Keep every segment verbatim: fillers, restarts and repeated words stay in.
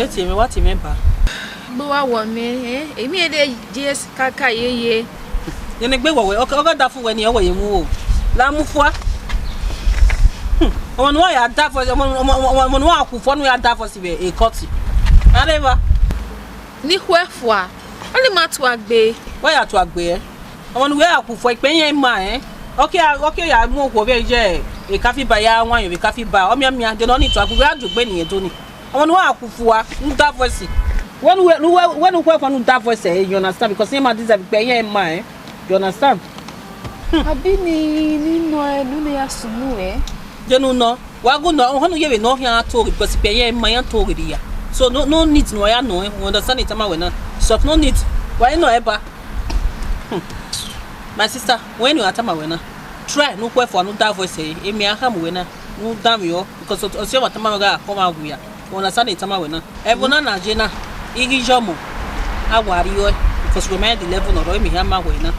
E tie mwẹ, wa tie mwẹ ba. Gbe wa wọ mẹ, eh? Emwi ede je kaka yeye. Yẹn ne gbe wọ wẹ, ọ gha da fun wẹ ni, ọ wẹ ye mu o. La mu fua. Hmm, ọmọ ne uwa ya da fọ, ọmọ, ọmọ, ọmọ, ọmọ ne uwa khu fọ ne u ya da fọ si vbe ekọti. Areva. Ni khuẹ fua. Ọni ma tua gbe. Wa ya tua gbe, eh? Ọmọ ne uwa ya khu fọ ikpe yẹn ma, eh? Ọ ke, ọ ke ya mu okhuo vbe ye, e kafi ba ya wan yo, e kafi ba. Ọ mian mian, de nọ ni tua gbe, a ju gbe ni eto ni. Ọmọ ne uwa khu fua, u da voice. Wẹ ne uwẹ, ne uwẹ, wẹ ne uwẹ fua ne u da voice, eh, you understand? Because iran ma deserve ikpe iran ma, eh, you understand? Abi ni, ni nọ ẹ, ne u ya sunu ẹ. Je nu nọ, wa gu nọ, ọhọ ne u ye vbe nọ khian to, because ikpe iran ma iran to ghe ya. So no, no need ne wa ya nọ ẹ, you understand it, tama wẹ na. So no need, wa i nọ ẹ ba. Hmm. My sister, wẹ ne u ya tama wẹ na. Try ne u khuẹ fua ne u da voice, eh, emwi a khama wẹ na, ne u danmwehọ, because ọ, ọ si ọmwa tama wẹ gha kọ ọmwa wu ya. You understand it, tama wẹ na. Ẹvbo na na je na, I ghi yọ ọmọ, a wa rriọ ẹe, because wẹ ma rẹn the level ne ọ rrọọ, emwi hia ma wẹ na.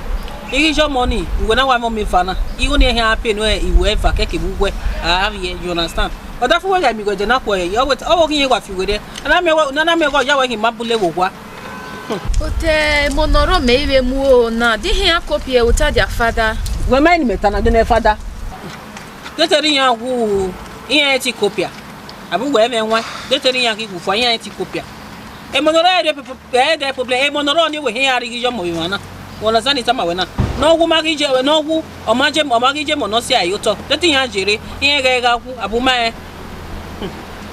I ghi yọ ọmọ ni, uwẹ na wa mwẹ ọmọ eva na, igho ni ẹhian a pay nẹ iwẹ eva kẹkẹ vbe uwẹ, a vbiẹ, you understand? Ọdafẹn uwẹ gha miẹn igho ẹdẹ na khuẹ, ọ wẹ, ọ wẹ ghi rẹn wa fi werriẹ, a na miẹn wẹ, a na miẹn wẹ ọ ya wẹ hin ma bule vbe owa. Otẹ emọ ne ọ rre mẹ i vbe mu o na, de iran copy ẹre vbe otọ dia fada? Wẹ ma rẹn ne imẹ ta na, de nẹ fada. De te ne iran wu, iran i ti copy a. Abọ uwẹ mwẹ wan, de te ne iran ghi wu fua, iran i ti copy a. Emọ ne ọ rre ẹre, ẹre problem, emọ ne ọ rre ọni wẹ iran rhie ghi yọ ọmọ vbe emwa na. Wẹ understand ni tama wẹ na. Ne ọ wu ma ghi je, ne ọ wu, ọ ma je, ọ ma ghi je emọ ne ọ si ẹre ye otọ. De te iran ye rre, iran ghẹ gha wu, abọ u ma rẹn. Hmm.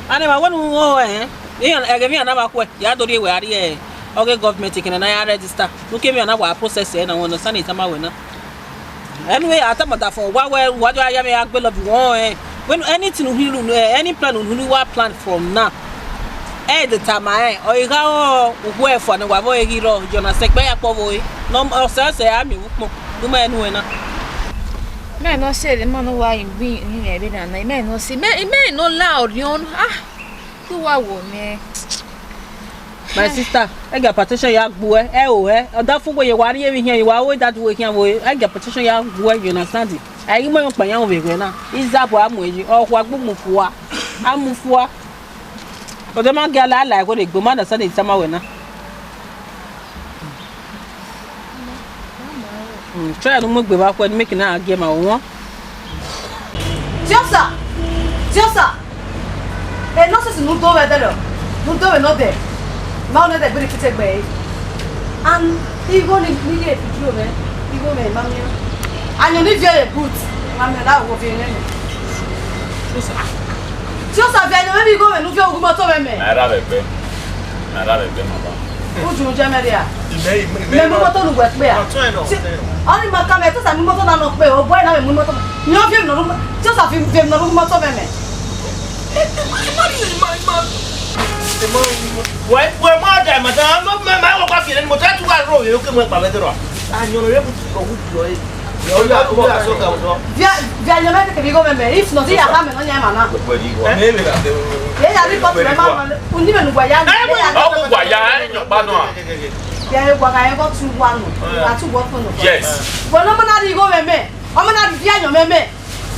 Anẹ ma wẹ ne u ho ẹre, iran, ẹghẹ emwi iran na vbe khuẹ, ya do rhie wẹ a rrie ọghe government ekẹn ne a ya register. Ne u ke emwi iran na wa process ẹre na, wẹ understand ni tama wẹ na. Anyway, a tama ọdafẹn, wa wẹ, wa do ya mwẹ ya gbe love wọ ẹn. When anything you, eh, any plan you wa plan from now, ẹ de tama ẹn, ọ i gha rọ uwu ẹfua ne wa vbe ghi rrọọ, you understand, gbe ya kpọ vbe ore. Ne ọ sẹ sẹ a miẹn vbe ukpọn, ne u ma rẹn nuẹn na. Mẹ ne ọ sẹ, emọ ne uwa yi gbe ni mẹ vbe na na, mẹ ne ọ sẹ, mẹ, mẹ ne ọ la ọriọn, ah, te uwa wọ mẹ. My sister, ẹgia partition ya gbuẹ, ẹ o hẹ, ọdafẹn uwẹ ye wa rrie vbe khian, ye wa ru dadu vbe khian vbe, ẹgia partition ya gbuẹ, you understand? A i ghi mu emwi ọkpa yan vbe ẹghẹ na, izabọ a mu ẹre, ọ khua gbugbu fua, a mu fua. Odẹ ma gie a la la ẹre wẹ rre egbe, ma understand ni tama wẹ na. Hmm, try ne u mu egbe vbe akhuẹ ne make na gie ma wọn. Tiosa! Tiosa! E nonsense ne u do vbe ẹdẹrriọ, ne u do vbe nọdẹ, ma ọ nọdẹ gbe ne I fitẹ gbe ẹre. And igho ni, ni ye video mwẹ, igho mwẹ ma miẹn. Ayọn ni viẹ ye boot, ma miẹn na wo viẹ nene. Tiosa, viẹ ayọn mwẹ vbe igho mwẹ ne u viẹ uwu imọto mwẹ mẹ. Na ra vbe ẹgbẹ, na ra vbe ẹgbẹ, mama. U ju jẹ mẹ rria. Imẹ, imẹ, imẹ, mẹ mu imọto ne uwẹ kpe a. Ọtẹn nọ, ọtẹn nọ. Ọni ma ka mẹ, Tiosa mu imọto na nọ kpe, obọ ẹre na vbe mu imọto. Yan viẹ emwi ne ọ rre, Tiosa viẹ, viẹ emwi ne ọ rre uwu imọto mwẹ mẹ. Wẹ, wẹ ma da ma da, ma, ma, ma, wa gba fi ẹre ne imọto, a tu gha rro, oke mu ẹkpa vbe ẹdẹrriọ. Ayọn ne ọ rre bu, ọ wu bu ẹre. Viẹ, viẹ ayọn mwẹ keke vbe igho mwẹ mẹ, if not, I ya gha mẹ ne ọ yan ima na. Ye ya rhie court mwẹ ma, uni mwẹ ne uwa ya, ye ya rhie court mwẹ. Ọ wu uwa ya, ẹ yan ọkpa nọ a. Viẹ, uwa gha ẹghẹ ọtẹn uwa nọ, a tu uwa ọtẹn nọ. Yes. But ne ọmọ na rhie igho mwẹ mẹ, ọmọ na rhie viẹ ayọn mwẹ mẹ.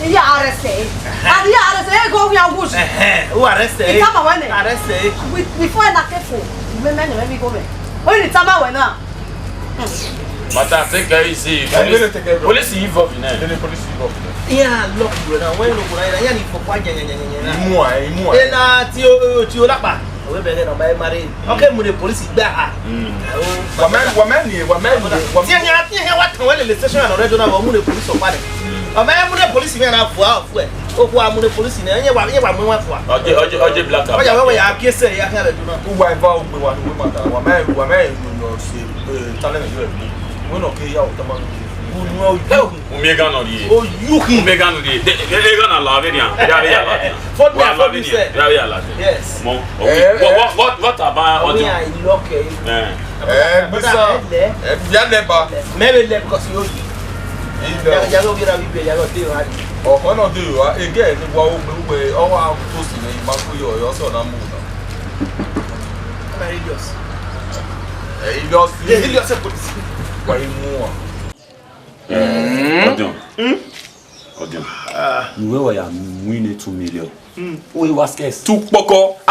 I ya arrest ẹre. Ẹhẹn. And I ya arrest ẹre, go where I wish. Ẹhẹn, u arrest ẹre. I tama wẹ nẹ. Arrest ẹre. With, before I na ke fo, I mẹ mẹ nẹ, mẹ vbe igho mwẹ. Ọ ni tama wẹ na. Matter, take care easy. Yeah, police, take care, bro. Police involved in it. Police involved in it. Yeah, look, bro. Now, when you go, now, you need for quiet, yeah, yeah, yeah, yeah, yeah. Imua, imua. Ena ti o, ti o lapa. Ọvbẹghe ne ọ ma marry. Ọ ke mu ne police gbe aha. Mm. Wa mẹ, wa mẹ ni, wa mẹ ni, wa mẹ. Tiẹ yan, tiẹ yan wa tọn wẹ lele station na rẹ do na, wa mu ne police ọkpa nẹ. Mm. Ọ ma mu ne police mwẹ na fua, fua. O wa mu ne police nẹ, ye wa, ye wa mu wa fua. Ọjẹ, ọjẹ, ọjẹ black and black. Ọ ya wẹ, wẹ ya gie sẹ, ya khian rẹ do na. U wa eva u gbe wa ne uwe ma ta, wa mẹ, wa mẹ no no se, eh, talent you have. Wẹ nọ ke ya o tama. U no. Umie gha nọ rrie. O, you him. Umie gha nọ rrie. De, de, de gha na la vbe nian. Ya vbe ya la nian. Phone me, phone me, sir. Ya vbe ya la nian. Yes. Mo. Eh, what, eh, what, what, what about Omi, I lock, eh. Eh. Eh, bisa. Eh, ya neba. Maybe le because you. Ida. Ya, ya go get a bibi, ya go dey right. Oh, one of the, uh, again, wa o gbe, o wa post ni ma ko yo, yo so na mu na. Very just. Eh, just. Yeah, he just put it. Wa mu. Ọdiọn. Ọdiọn. Uwẹ wa ya win two million. Uwẹ wa scarce. Tu kpọkọ.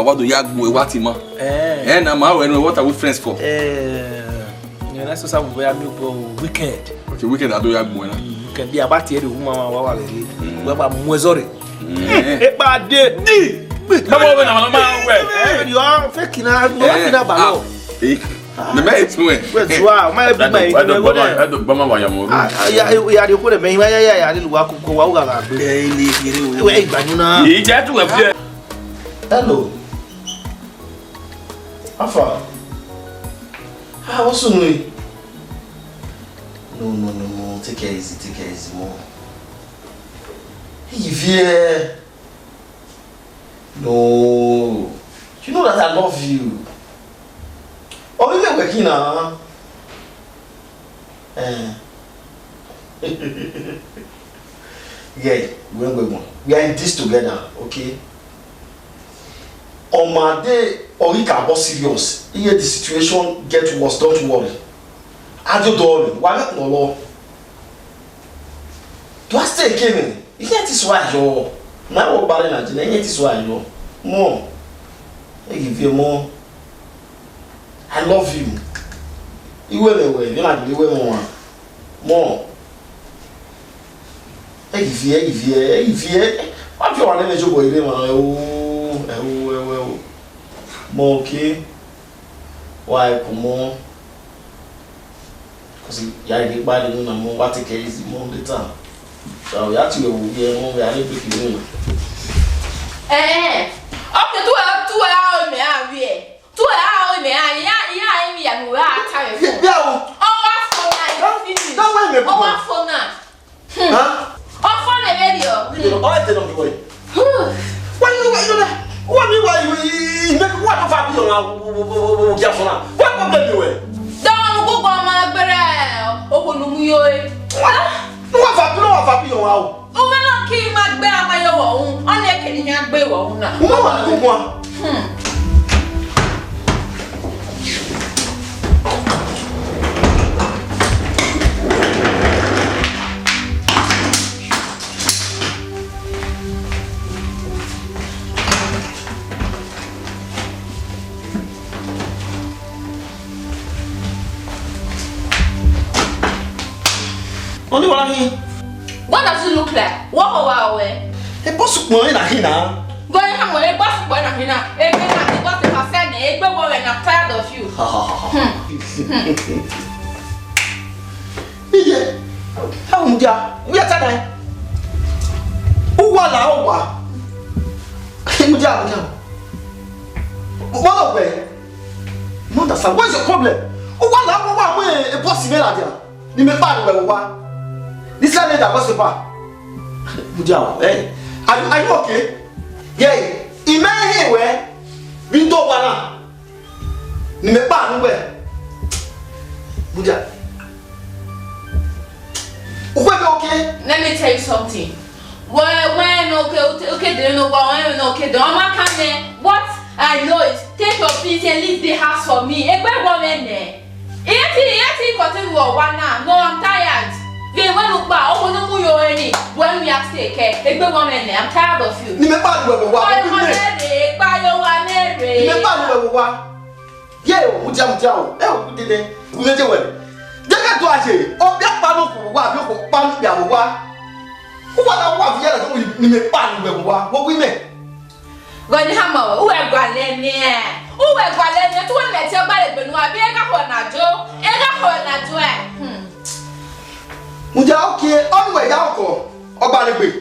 ma wa do ya gbe wa ti ma. Eh. Eh, na ma wẹ no, what are we friends for? Eh, yeah, that's what we are, mi bro, weekend. Okay, weekend, I do ya gbe na. Mm, weekend, yeah, but here, woman, wa, wa, wa, wa, wa, mu ẹzọ rre. Eh. Epa de. Di. Baba, we na, ma, ma, we. Eh, you are fake na, you are fake na, balo. Eh. Mẹ mẹ etu ẹ. Wẹ zua, ọ ma bi ma. Ẹdọ gbọmọ, ẹdọ gbọmọ wa ya mọ. Ah, ya, ya, ya, de ko de mẹ, ya, ya, ya, ya, de lu wa ko, ko wa u ga ga gbe. Ẹ, ilé ìkéré o. Wẹ, ìgbàdùn náà. Ìjẹ́ tún ẹ fi ẹ. Hello. How far? Ah, what's up, man? No, no, no, no. Take it easy, take it easy, mo. Hey, Ivie. No. You know that I love you. Ọ vbe mẹ wẹ khin na? Eh. Yeah, we, we, we, we are in this together, okay? On my day, or he can be serious. Here the situation get worse, don't worry. I do do wa me no lo. Do I stay came? Iye ti suẹn ayọ. Na wẹ ọkpa rre na jẹ, iye ti suẹn ayọ. Mọ, ẹ ghi viẹ mọ. I love you. Iwẹ mwẹ wẹ, vbe na gele iwẹ mwẹ ọmwa. Mọ, ẹ ghi viẹ, ẹ ghi viẹ, ẹ ghi viẹ. Wa viọ ọmwa ne ẹmwẹ zobọ ire mwa, ẹo, ẹo, ẹo, ẹo. Mọ, okay. Wa ẹkun mọ. Cause ya ghi kpa rre unu na, mọ, wa take it easy, mọ, later. So, ya ti wẹ wo ye, mọ, wẹ a ne break unu na. Eh, eh. Okay, tu ẹ, tu ẹ, a o mẹ a vbiẹ. Tu ẹ, a o mẹ a, ya, ya, emi ya nu a ta vbe fo. Bia o. Ọ wa fo na, you finish. That way me. Ọ wa fo na. Hmm. Huh? Ọ fo na vbe rriọ. Ọ ete nọ vbe. Hmm. Why you, why you there? What me, why you, you make, what the fuck you want? What problem you were? Dọmọ nu gugu ọmọ agbẹrẹ owo nu mu yo e. What? No, what fuck, no, what fuck you want? Uwẹ na ki ma gbe ama ye wọ hu, ọ nẹ kene iran gbe wọ hu na. Uwẹ wa gugu a? Hmm. Ọni wa na khin. What does it look like? Wọ ho wa wẹ? E boss ukpọn na khin na. Go and come on, e boss ukpọn na khin na. E be na, e boss e pa sẹ nẹ, egbe wọ wẹ na, tired of you. Ha, ha, ha, ha. Hmm. Hmm. Iye, how mudia? We are tired. Uwa la uwa. Mudia, mudia. What of where? You understand? What is your problem? Uwa la, uwa mu e boss mẹ ladian. Ne imẹ kpa nuẹ vbe owa. This guy need a gospel. Mudia, eh? Are you, are you okay? Yeah. Imẹ he wẹ. Vbe do wa na. Ne imẹ kpa nuẹ. Mudia. Ukwebe, okay? Let me tell you something. Wẹ, wẹ ne oke, oke, oke dere ne owa, wẹ ne oke dere, ọ ma kan mẹ. What I know is, take your things and leave the house for me. Egbe wọ mwẹ nẹ. Iye ti, iye ti continue wọ wa na. No, I'm tired. Vbe wẹ ne u kpa, ọmọ ne u mu yo ẹre ni, wẹ ne u ya stay kẹ. Egbe wọ mwẹ nẹ, I'm tired of you. Ne imẹ kpa nuẹ vbe owa, ọ, ọ bi mẹ. Kpa yo wa nẹ rre. Ne imẹ kpa nuẹ vbe owa. Ye o, mudia, mudia o. E o, dede, u mẹ je wẹ. Dede do aye, ọ bia kpa nọ ko wa, bia ko kpa nọ bia wa. U wa na wa viẹ na, ni mẹ kpa ni wẹ wa, wo wi mẹ. Gọni ha mọ, u wẹ gualẹ mẹ. U wẹ gualẹ mẹ, tu wẹ mẹ ti ọgbalegbe nu, abi e gha ho na jo, e gha ho na jo ẹ. Hmm. Mudia, okay, ọ ni wẹ ya ọkọ, ọgbalegbe.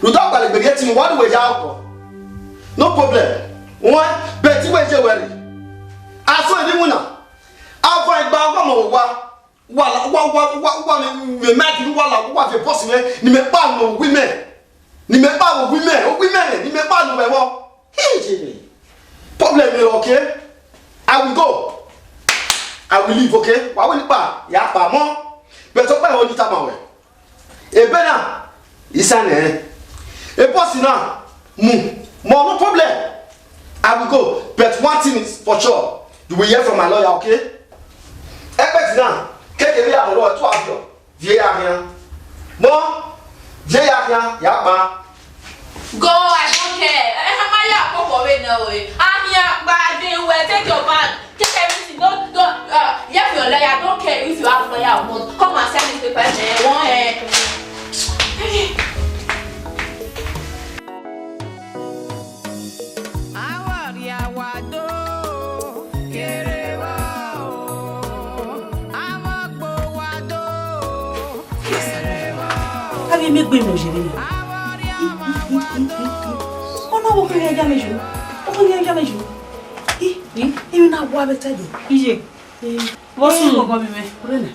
Rhunmwuda ọgbalegbe rhie ẹtin, wa ni wẹ ya ọkọ. No problem. Wẹ, bẹti wẹ ye wẹ rre. Asọn emwi winna. Avọ igba ọgọmọ wa, wa la, wa, wa, wa, wa mẹ, mẹ, mẹ, wa la, wa viẹ boss mẹ, ne imẹ kpa nuẹ vbe owa mẹ. Ne imẹ kpa vbe owa mẹ, owa mẹ, ne imẹ kpa nuẹ vbọ. Hey, Jimmy. Problem, okay? I will go. I will leave, okay? Wa wẹ ne I kpa, ya kpa mọ. But ọkpa ẹre ọ ni tama wẹ. Ebe na, isan nẹ. E boss na, mu, mọ, no problem. I will go, but one thing is for sure, you will hear from my lawyer, okay? Ẹgbẹti na, keke vbe ya mọ ọrọ, tu aviọ, viẹ ya khian. Mọ, viẹ ya khian, ya kpa. Go, I don't care. Eh, eh, ma ya koko vbe nẹ o, eh. A khian kpa, I dey well, take your bag. Take everything. Don't, don't, uh, hear from your lawyer. I don't care if you have lawyer or not. Come and sign this paper, eh, one, eh. Awọ rhia wa do, kere vbọ o, awọ gbo wa do, kere vbọ o. Avbe imẹ gbe mwẹ oye vbe nẹ. Awọ rhia wa wa do. Ọ na wo khin ya mẹ yo. Ọ khin ya mẹ yo. I, i, emwi na wa vbe ta dee. Iye. Vbọ sunu? Ọgọ mi mẹ.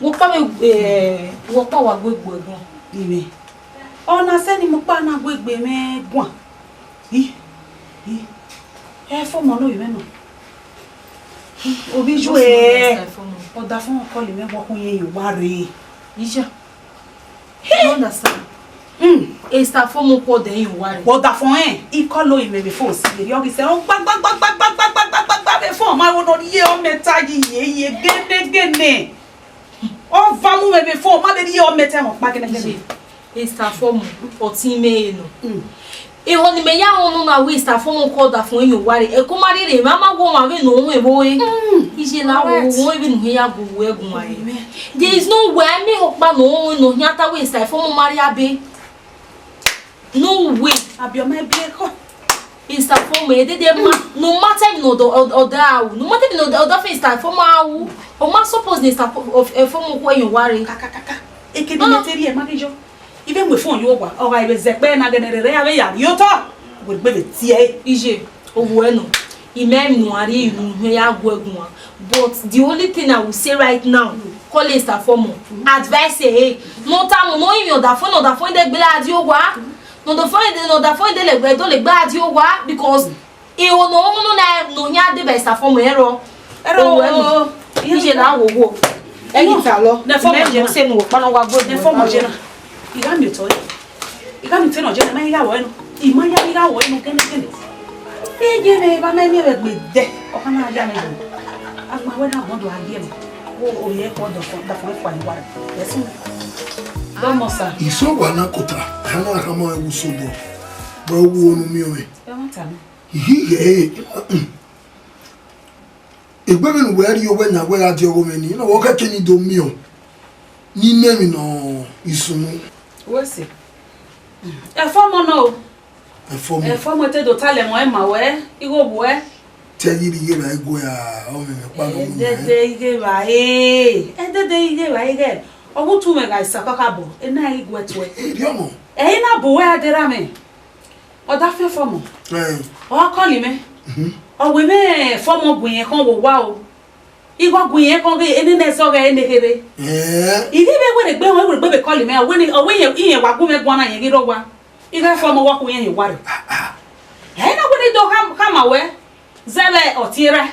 Wo kpa vbe, eh, wo kpa wa gu egbe guan. Ime. Ọ na sẹ ne imẹ kpa na gu egbe mwẹ guan. I, i. Ẹfọmọ ne ovbi mwẹ nọ. Ovbi yu ẹ. Ọdafọn kọli mwẹ, wọ khu yẹn ye owa rre. Iye. You understand? Mm. Estafọmọ kọ dẹ yin owa rre. Wọ dafọn ẹn, I kọlọ imẹ vbe phone si, erriọ ghi sẹ, ọ gba, gba, gba vbe phone, ma wo nọ rhie ọ mẹ ta yi ye, ye gẹnẹgẹnẹ. Ọ va mu mwẹ vbe phone, ma vbe rhie ọ mẹ ta ẹmwẹ ọkpa gẹnẹgẹnẹ. Estafọmọ, ọtẹn mwẹ nọ. Mm. Ehọ ne imẹ ya rẹn ọnọna wẹẹ Estafọmọ kọ dafọn yin owa rre, ẹko ma rhirhi, emwa ma wẹ ọmwa vbene ọ ru ẹvbo re. Mm. Iye na wo, correct, wo vbene u ya gu uwu ẹgun aye. Amen. There is no way, a miẹn ọkpa ne ọ ru ẹvbo ne ọ khian ta wẹẹ Estafọmọ ma rhie abe. No way. Abi ọ ma biẹ kọ. Estafọmọ, edede ma, no matter emwi ne ọ da, ọ, ọ da ru, no matter emwi ne ọ da, ọ da fẹ Estafọmọ ru, ọ ma suppose ne Estafọmọ kọ yin owa rre. Kaka, kaka. Ekene, ah, mẹ te rhie, ma ghi yọ. I vbe mu phone ye owa, ọ gha vbe zẹ ẹkpẹ na gẹnẹ rere a vbe ya rhie otọ, wẹ gbe vbe tie ẹre. Iye, owo ẹnọ, I mẹ mu a rhie inu hẹ ya gu ẹguan. But the only thing I will say right now, call Estafọmọ, advice ẹre, ne ọ tama ne ọ rinmwian ọdafọn, ne ọdafọn de gbe la die owa, ne ọdafọn de, ne ọdafọn de lẹgbẹ, do lẹgbẹ a die owa, because ihọ ne ọ ru nọ na, ne ọ khian deba Estafọmọ ẹrọ. Ẹrọ, owo ẹnọ. Iye na wo wo. Ẹ ghi ta lọ. Ne Estafọmọ, mẹ je na, se nu wo kpa na wa gbe ne Estafọmọ je na. I gha miẹn otọ re. I gha miẹn otọ nọ je na, ma i gha wọ ẹnu. I ma ya, i gha wọ ẹnu gẹnẹgẹnẹ. Ẹ ye mẹ, ba mẹ miẹn vbe gbe dẹ. Ọ ka na ya mẹ yo. Agbọn wẹ na gbọn do a gie mẹ. Wo, o ye kọ dọfọn, dọfọn ẹfua ni wa. Ẹsun. Dọmọ sa. Iso wa na kota. A na khama ẹwu so bọ. Bọ wo onu miẹn ọmwẹ. Ẹ ma ta mi. Ihighẹ, egbe vbene uwẹ rhie owẹ yan wẹ gha die ọghomwẹ nii, ne ọ khẹke ne I do miẹn ọ, ne I miẹn emwi ne ọ i sunu. Wẹ sẹ. Estafọmọ nọ o. Estafọmọ. Estafọmọ te do talẹ ẹmwẹ ma wẹ, igho wẹ. Te ẹi ghi rhie evbare gu a, ọmwẹ mwẹ kpa ne ọ wu nẹ. Ẹdẹdẹ ighe evbare, ẹdẹdẹ ighe evbare ighẹ, ọ wu tu mwẹ gha isa kakabọ, ena i ghi gu ẹtuẹ. Erriọ nọ. Ẹ i na bu wẹ aderha mwẹ. Ọdafẹn Estafọmọ. Ẹn. Ọ kọli mwẹ. Mhm. Ọ wẹ mwẹ fọmọ gu irẹn khọn vbe owa o. Igho gu irẹn khọn ghe enene ẹzọ ghẹ ne kherhe. Eh. I ghi vbe were egbe họn, were egbe vbe call mwẹ, ọ wẹ ni, ọ wẹ irẹn, irẹn wa gu mwẹ guan na, irẹn ghi rre owa. I gha fọmọ, wa khu irẹn hin owa rre. Ẹ na wẹ ne I do khama wẹ, zẹ vbe ọtiẹn ra,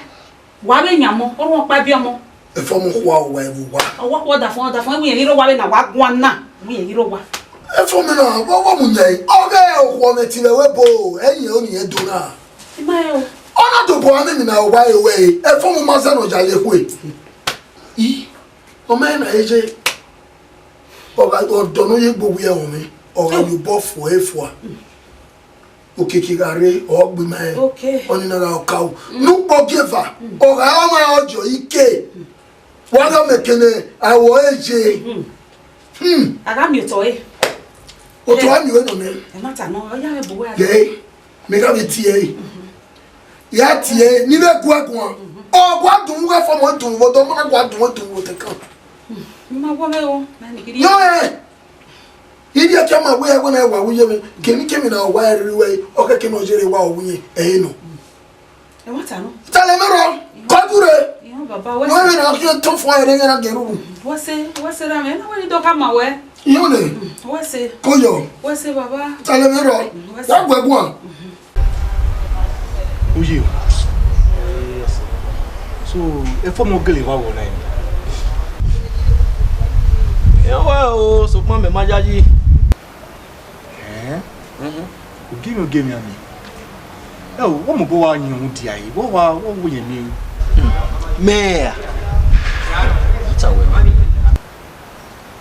wa vbe yan ọmọ, orhunmwu ọkpa biẹ ọmọ. Efọmọ khua owa ẹvbo owa. Ọ wa khu ọdafọn, ọdafọn, wẹ irẹn ghi rre owa vbe na, wa guan na, wẹ irẹn ghi rre owa. Efọmọ na, vbọ, vbọ mu yan ẹre? Ọ ghe okhuo mwẹ tivẹ wẹ bo, ẹyin ọnii ẹdẹ na. I ma rẹn o. Ọ na dobọ ọmọ emwi na, owa ẹre wẹ ẹre, efọmọ ma zẹ ne ọ ya ye ekhue. I, ọ ma na ye ye. Ọ gha, ọdọ ne ọ ye gbe owiẹ ẹmwẹ, ọ gha ye obọ fua fua. Okiekie gha rre, ọ gbe ima rẹn. Okay. Ọnii na gha ọka o. Ne ukpọ gie eva, ọ gha ọmwa ọjọ ike. Wa gha mẹ kene awọ ẹre ye. Hmm. A gha miẹn otọ ẹre. Otọ a miẹn nọ nẹ. Ẹ ma ta nọ, ọ ya mwẹ bu wẹ. Ye, mẹ gha vbe tie ẹre. Ya tie ẹre, ni vbe guẹ guan. Ọ gua dun vbe fọmọ dun vbe ọdọ, ma gua dun vbe dun vbe otọ kan. Ma wọ mwẹ o, ma ni kiri. Yọ ẹ. Ibi ẹkẹ ma wẹ ẹwẹ na wa wu ye mwẹ, kemikemi na wa rre ruẹ, ọ kẹkẹ ne ọ ye rre wa wu ye, ẹ i nọ. Ẹ wa ta nọ. Tale mẹ rọ, kọdure. Iran baba wẹ. Wẹ rẹ na khian tọn fua ẹre na gẹruru. Wẹ se, wẹ se ra mẹ, na wẹ ni do khama wẹ. Iran nẹ. Wẹ se. Koyọ. Wẹ se baba. Tale mẹ rọ. Wẹ se. Ya gbẹ guan. Uyi o. So, efọmọ gele wa wọ na. Ẹ wa o, sokpan mẹ ma yayi. Ẹn? Mhm. Ogie mwẹ, ogie mwẹ ami. Ẹ o, wọ mobọ wa yan uhunmwu dia ẹre, wọ wa, wọ wo yẹn miẹn. Mẹ ra? Ita wẹ.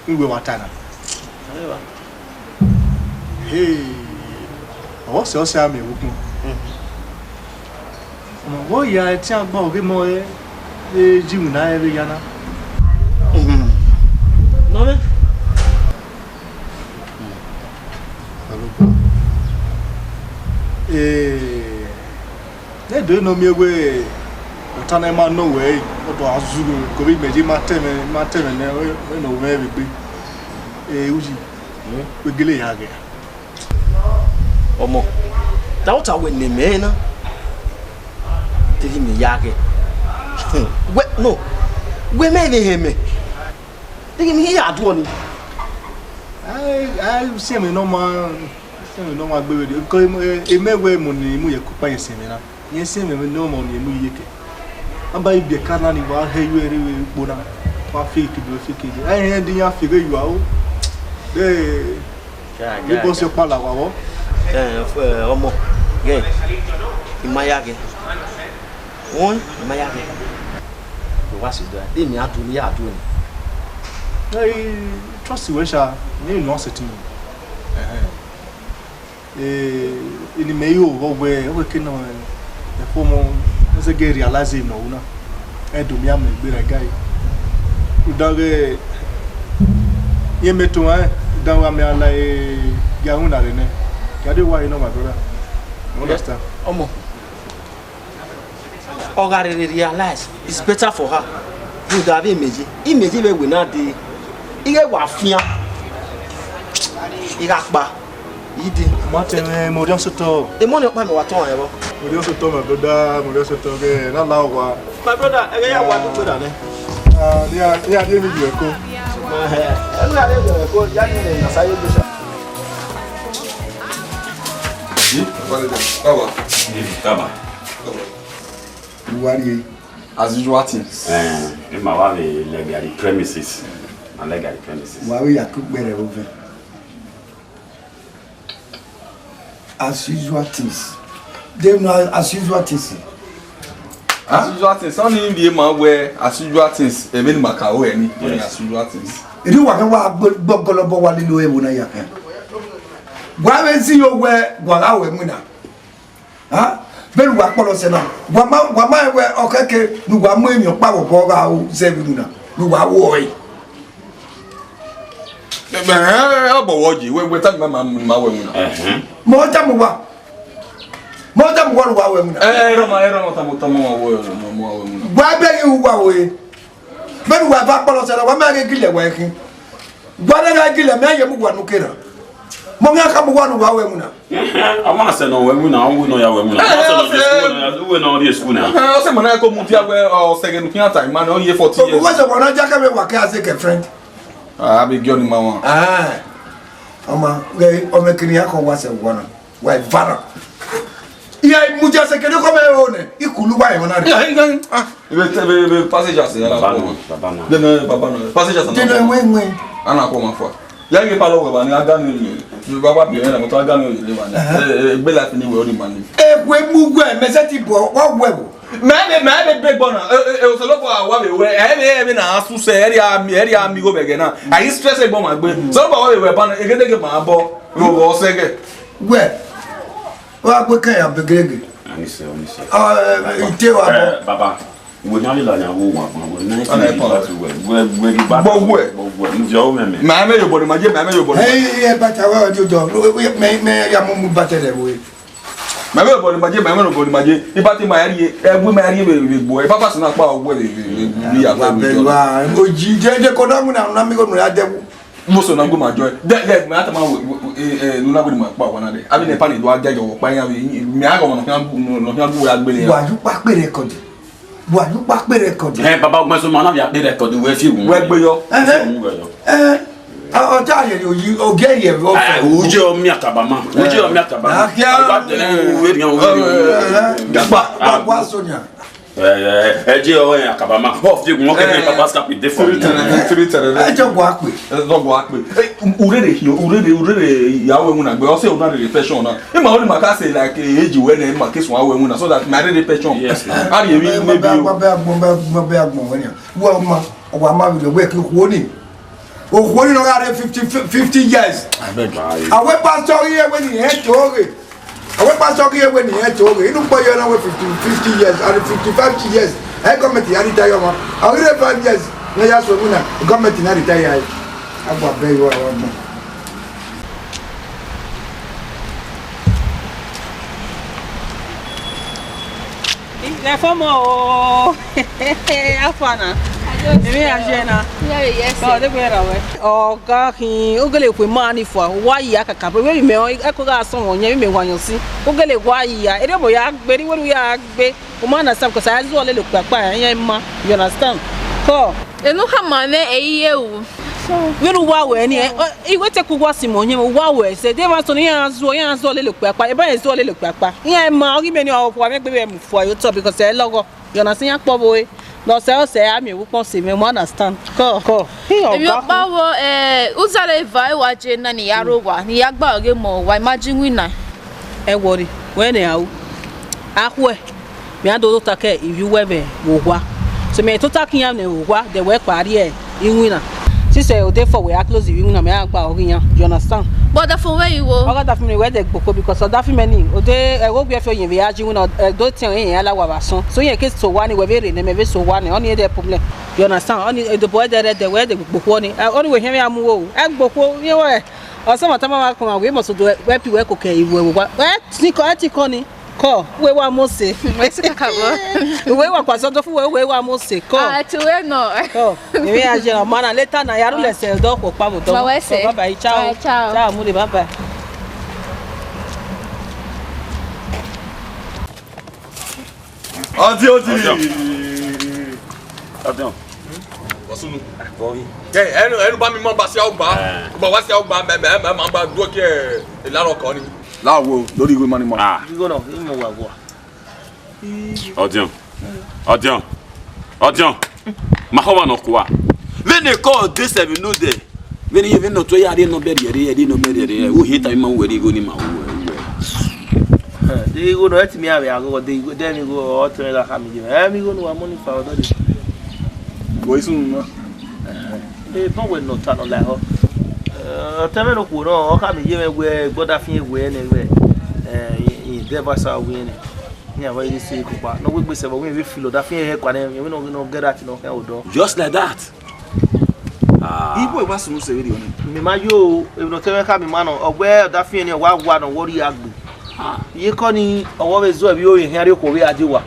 Uwẹ wa ta na. Hey, ọ sẹ, ọ sẹ a miẹn vbe ukpọn. Ọmọ vbe ọ ya ẹtin agba ọghe mọ ẹ, e ji iwinna ẹre ya na. Nọ mwẹ. Ee, ne do nọ miẹn wẹ ọta na ma nọ wẹ, ọ do a zuru, ko vbe imẹ ye ma tẹmwẹ, ma tẹmwẹ nẹ, wẹ nọ mwẹ vbe egbe. Ee, Uyi, wẹ gele ya ghẹ. Ọmọ, ta ota wẹ ne mẹ na? Te ghi mẹ ya ghẹ. Wẹ, no, wẹ mẹ vbe hẹn mẹ. Te ghi mẹ ya duọ ni. Ai, ai, siẹn mẹ nọ ma, siẹn mẹ nọ ma gbe vbe, ko, e, e mẹ wẹ mo ni mu ye ku pa ye siẹn mẹ na. Ye siẹn mẹ nọ ma ni mu ye ke. Aba ibiẹka na ni wa hẹ yu ẹre vbe ukpo na. Wa fi kebe, fi kebe. Ai, hẹn din ya fi ghe yu a o. De, Ga, ni ga, boss ga. Ọkpa la wa vbọ. Eh, f-, eh, ọmọ, gẹ, I ma ya gẹ. Wọn, I ma ya gẹ. Wa si do, de mi a do ni ya do ni. Hey, trust wẹ sha, ne no setting. Eh. Eh, ini mẹ yo vbọ wẹ, ọ wẹ ke nọ, eh, ẹfo ọmọ, ọ zẹ gẹ realize nọ una. Ẹ do mi amẹ gbe ra ga yi. Uda ghẹ, ye mẹ to ẹ, uda wa mẹ ala, eh, ya hu na rẹ nẹ. Ya de wa, you know, my brother. You understand? Ọmọ. Ọ gha rherhe realize, it's better for her. Rhunmwuda vbe imẹ ye, imẹ ye vbe ẹwe na dee, ighẹ wa fian, I gha kpa, I dee. Ma tẹ mwẹ, mẹ orhiọn sotọ. Emọ ni ọkpa mẹ wa tọn ẹvbọ. Mẹ orhiọn sotọ, my brother, mẹ orhiọn sotọ, ghẹ na la owa. My brother, ẹghẹ ya wa dugbe ra nẹ. Ah, ne a, ne a rhie emwi ye ẹko. Ẹnu a rhie emwi ye ẹko, ya ni nasa ye gbe sa. Baba. Uwa rrie. As usual things. Eh, ima wa vbe lẹga the premises. Ma lẹga the premises. Wa vbe ya ke ukpẹrẹ vbe ovẹn. As usual things. Dem no as usual things. As usual things. Ọni vbe ma wẹ as usual things. Emẹ ni ma ka ru ẹre ni. Yes. As usual things. Eri wa kẹ wa gbọgọlọbọ wa lele ẹvbo na ya kẹ. Wa vbe zẹ owẹ, wa gha ru ẹmwẹ na. Ha? Vbene uwa kpọlọ sẹ na, wa ma, wa ma rẹn wẹ ọ khẹke ne uwa mu emwi ọkpa vbe obọ gha ru zẹ vbe iwinna ne uwa ru ọre. Ẹ, ẹ, ẹ, ọ bọ wọ yi, wẹ, wẹ tama ma, ma, ma ru iwinna. Ẹhẹn. Mọ tama uwa. Mọ tama uwa ne uwa ru iwinna. Ẹ, ẹ, erọmọ, erọmọ, tama, tama ma ru, ma, ma ru iwinna. Wa bẹghe uwa ore. Vbene uwa eva kpọlọ sẹ na, wa ma ghe gilẹ wa ẹkhin. Wa na gha gilẹ, mẹ ye mu uwa ne ukerha. Mọ gha ka mu wa nu wa wẹ mu na. Ama sẹ nọ wẹ mu na, uwe nọ ya wẹ mu na. Ama sẹ nọ je school na, uwe nọ je school na. Ọ sẹ ma na ko mu dia wẹ, ọ sẹ ghe nu khian ta ima nọ ye forty years. Uwe sẹ wa na ja ka vbe wa ke as a girlfriend. Ah, abi gi ọni ma wan. Ah. Ọma, ghe ọmọ kini ya kọ wa sẹ wa na. Wa vara. Iya mu ja sẹ kene kọ mẹ ro nẹ, ikulu wa yo na re. Ah, ebe ebe ebe passengers ya la ko. Baba na. Dene baba na. Passengers na. Dene wẹ wẹ. Ana ko ma fua. Ya ye palo wẹ ba ni aga ni. Baba bi na mo to aga ni le ba ni. Eh, eh, gbe life ni wẹ o ni ma ni. E we mu wẹ, mẹ sẹ ti bọ, wa wẹ wo. Mẹ mẹ mẹ mẹ be gbọ na. Eh, eh, eh, Osolobua wa vbe wẹ. Eh, mẹ mẹ na asu sẹ, ẹ ria mi, ẹ ria mi go bẹgẹ na. A yi stress egbọn ma gbe. Osolobua wa vbe wẹ ba na, egedege ma bọ. Ro wo sẹgẹ. Wẹ, wa gbe kẹ ya begerege. Ani sẹ, ani sẹ. Ah, eh, ite wa bọ. Eh, baba, uwe na le la nya wo wa gbọn, uwe na ti Ana le ẹpọ. Ba tu wẹ, wẹ, wẹ ghi ba. Bọ wẹ. Bọ wẹ, nzẹ o mẹ mẹ. Ma mẹ yo bọ ni ma je, ma mẹ yo bọ ni ma je. Hey, ẹ bata wẹ ọdi odọ. Mẹ, mẹ ya mu mu bata rẹ wo. Ma mẹ yo bọ ni ma je, ma mẹ yo bọ ni ma je. Iba ti ma ya rie, ẹ wi ma ya rie vbe, vbe gbo. Iba pa sina pa ọgwẹ vbe, vbe, vbe, vbe ya Wa gba bẹ vbe. Wa, oji, je, je, ko da mu na, na mi go nu ya dẹwu. Mo so na gu ma jọ. De, de, me ata ma we, we, eh, eh, nu na gu ma kpa wa na de. Abi ne pa ni do a jẹ jọ kpa ya bi. Me a go no kan gu, no kan gu ya gbele ya. Wa ju pa pe record. Wa ju pa pe record. Eh, baba, ọgbẹn so ma na via pe record we fi wu. Wẹ gbe yọ. Eh, eh. Eh, ọ ta ye yo yi, o ge ye ro. Eh, u je o mi akaba ma. U je o mi akaba ma. Akia. Agba de, eh, we ri o. Gba, gba, gba so nya. Eh, eh, eh, je o, eh, akaba ma. Ho, fi gun, okay, eh, papa stop it, dey for you. Three, three, three. Ẹ jọ gua pe. Ẹ jọ gua pe. Eh, u-, urere hi, urere, urere ya wẹ wuna gbe. Ọ sẹ una rere fashion na. Ima only ma ka say like, eh, age wẹ nẹ, ima ke sun awẹ wuna so that my rere fashion. Yes, na. A ri evi ne bi o. Ba, ba, ba, ba, ba, ba, ba, ba, wẹ nia. Wa ma, wa ma bi wẹ ke khuo ni. Okhuo ni nọ gha rre fifty, fifty years. I beg. Awe pastor ghi ye wẹ ni hẹ to ghe. Awe pastor ghi ye wẹ ni hẹ to ghe. Inu kpọ ye na wẹ fifty, fifty years, and fifty-five years. Ẹ gọọmenti ya retire ọmọ. Ọ ghi rre five years, ne ya so wina, gọọmenti na retire ya. Agba bẹ yo wa gbọn. Reformer o. Afa na. Emi a je na. Yes. Oh, de gbe ra we. Ọga khin, u gele khuẹ ima ni fua, wa yi a kakabọ, vbene imẹ, ẹko gha sọn mwẹ ọyẹn, vbene imẹ wa yan usi. U gele wa yi a, erriọ obọ ya gbe, erriọ uwẹ ya gbe. U ma understand, because a zuọ lele okpia kpa, iran ima, you understand? Kọ. Enu khama mwẹ, ẹ i ye ru. Vbene uwa wẹ ni, ẹ, ọ, I wẹ te ku uwa si mẹ ọyẹn, uwa wẹ sẹ, de emwa so ne iran zuọ, iran zuọ lele okpia kpa, eba rẹn zuọ lele okpia kpa. Iran ima, ọ ghi mẹ ni ọ, wa mwẹ egbe vbe mu fua ye otọ, because ẹ lọghọ. You understand? Iran kpọ vbe ore. Ne ọ sẹ, ọ sẹ, a miẹn vbe ukpọn sẹ mwẹ, you understand? Kọ, kọ. Emwi ọkpa vbo, eh, uzale eva wa je na ne I ya rre owa, ne I ya gba ọghe mẹ owa, I ma je iwinna. Ẹ worry, wẹ ne a ru. A khuẹ, mẹ a do tota ke ivbi uwẹ vbe owa. So mẹ tota ke iran vbe owa, de wẹ kpa rrie iwinna. Sisẹ ode fọ wẹ a close ivbi iwinna, mẹ a gba ọghe iran. You understand? But ọdafẹn wẹ I wo. Ọ gha dafẹn mẹ wẹ de gboko, because ọdafẹn mẹ ni, ode ẹghẹ owiẹ fi oyin vbe ya je iwinna, do tiẹn iran la wa vbe asọn. So iran ke so owa ni, wẹ vbe rre ne mẹ vbe so owa ni, ọni ede problem. You understand? Ọni edobọ ẹdẹ rẹ dẹ wẹ de gbokhuo ni. Eh, ọni wẹ hiẹn vbe a mu wo. Ẹ gbokhuo, iẹn wẹ. Ọsẹ ma tama ma kọma, wẹ must do wẹ pi wẹ ko ke iwu ẹvbo wa. Ẹ ti kọ, ẹ ti kọ ni. Kọ, wẹ wa Mose. Mose kakabọ. Wẹ wa kwa sọdọ fu wẹ, wẹ wa Mose. Kọ. Ah, ti wẹ nọ. Kọ. Emi a je na, ma na later na, ya ru lẹ sẹ, dọ kọ pa mo dọ. Ma wẹ sẹ. Bye bye, ciao. Bye, ciao. Ciao, mu de, bye bye. Ọtí, ọtí. Ọtí. Ọtí. Ọsunu. Bọbi. Ẹ, ẹnu, ẹnu bá mi mọ bá sí àwọn gbà. Ẹ. Bá wá sí àwọn gbà, mẹ, mẹ, mẹ, màá bá dúró kí ẹ, ìlànà kan ni. Láwo, lórí ìwé mọ́ni mọ́. Ah. Ìwé náà, ìmọ̀ wà wà. Ọdún. Ọdún. Ọdún. Ma kọ́ wà nọ kua. Vbene kọ de sẹvin no dẹ. Vbene ye vbene ọtọ ya rhie nọ bẹrriẹ rhie, rhie nọ bẹrriẹ rhie. Wo he ta ima wẹ rhie igho ni ma wo wẹ. De igho nọ, ẹ ti mi ave aghọghọ de igho, de mi igho, ọ tẹ mẹ gha khama iye mwẹ. Ẹ mi igho ne uwa mọ ni fa ọdọ de. Wo isun nọ. Ẹ bọ wẹ nọ ta nọ la họ. Ọ tẹ mẹ no khuo nọ, ọ khama iye mwẹ wẹ, gbọdafiẹn wẹ nẹ wẹ. Ẹ, i, i dẹ va sa wẹ nẹ. Iran vbe ghi sẹ kokpa. Ne ọ wegbe sẹ vbe, wẹ vbe filo, ọdafiẹn hẹ kua nẹ, wẹ nọ, nọ get that nọ khian odọ. Just like that. Ah. Igbo wa sunu sẹ vberriọ nẹ. Mẹ ma yo, emwi ne ọ tẹ mwẹ khama ima nọ, ọ wẹ ọdafiẹn ni, ọ wa wa nọ, ọ wẹ ọ rhie agbe. Ye kọ ni ọwọ vbe zọ vbe ore khian rrie okhuo vbe a die owa.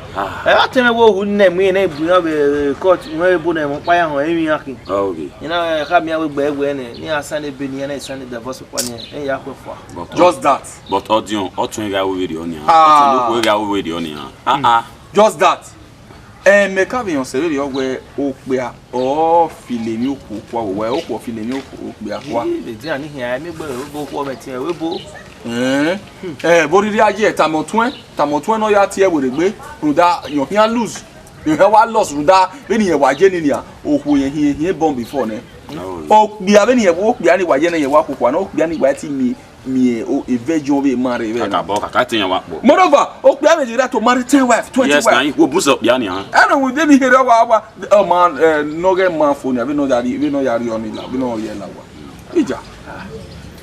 Ẹ, a tẹmwẹ wẹ ohu nẹ mu irẹn na bu iran vbe court, iran vbe bu nẹ mu kpa ya họn emwi iran khin. Ọ ghi. Ina kha miẹn wẹ gbẹ wẹ nẹ, ne iran sign ebe ne iran na sign divorce paper ne iran ya khuẹ fua. But Just that. But Ọdiọn, ọ tụn gha ru vberriọ nian. Ah. Ọ tụn gha ru vberriọ nian. Ah, ah. Just that. Ẹmwẹ ka vbe rẹn ọsẹ vberriọ wẹ okpia ọ filo emwi okhuo kua vbe owa, okhuo filo emwi okhuo, okpia kua. Ii, vbe dia ni khian, ẹmwẹ egbe vbe okhuo mẹ tiẹn, vbe bo. Ẹn. Ẹ, vbe orhirhi a ye, tama ọtuẹn, tama ọtuẹn ne ọ ya tie ẹvbo rre egbe, rhunmwuda yọ khian lose. Yọ khian wa loss rhunmwuda vbene irẹn wa ye ni nian, okhuo irẹn hiẹn hiẹn born before nẹ. Okpia vbene irẹn, okpia ni wa ye nẹ, irẹn wa khuokhua nẹ, okpia ni wa ti miẹn miẹn o, a virgin vbe ma rre vbe. Kakabọ, kaka te iran wa kpọ. Moreover, okpia vbe ye right to marry ten wife, twenty wife. Yes, na, ikhuo bu sẹ okpia nian. Ẹ nọ, vbe mi here wa, wa, ọ ma, ẹ, ne ọ ghẹ ma fo nian, vbene ọ ya rri, vbene ọ ya rri ọni la, vbene ọ ye la wa. Ija.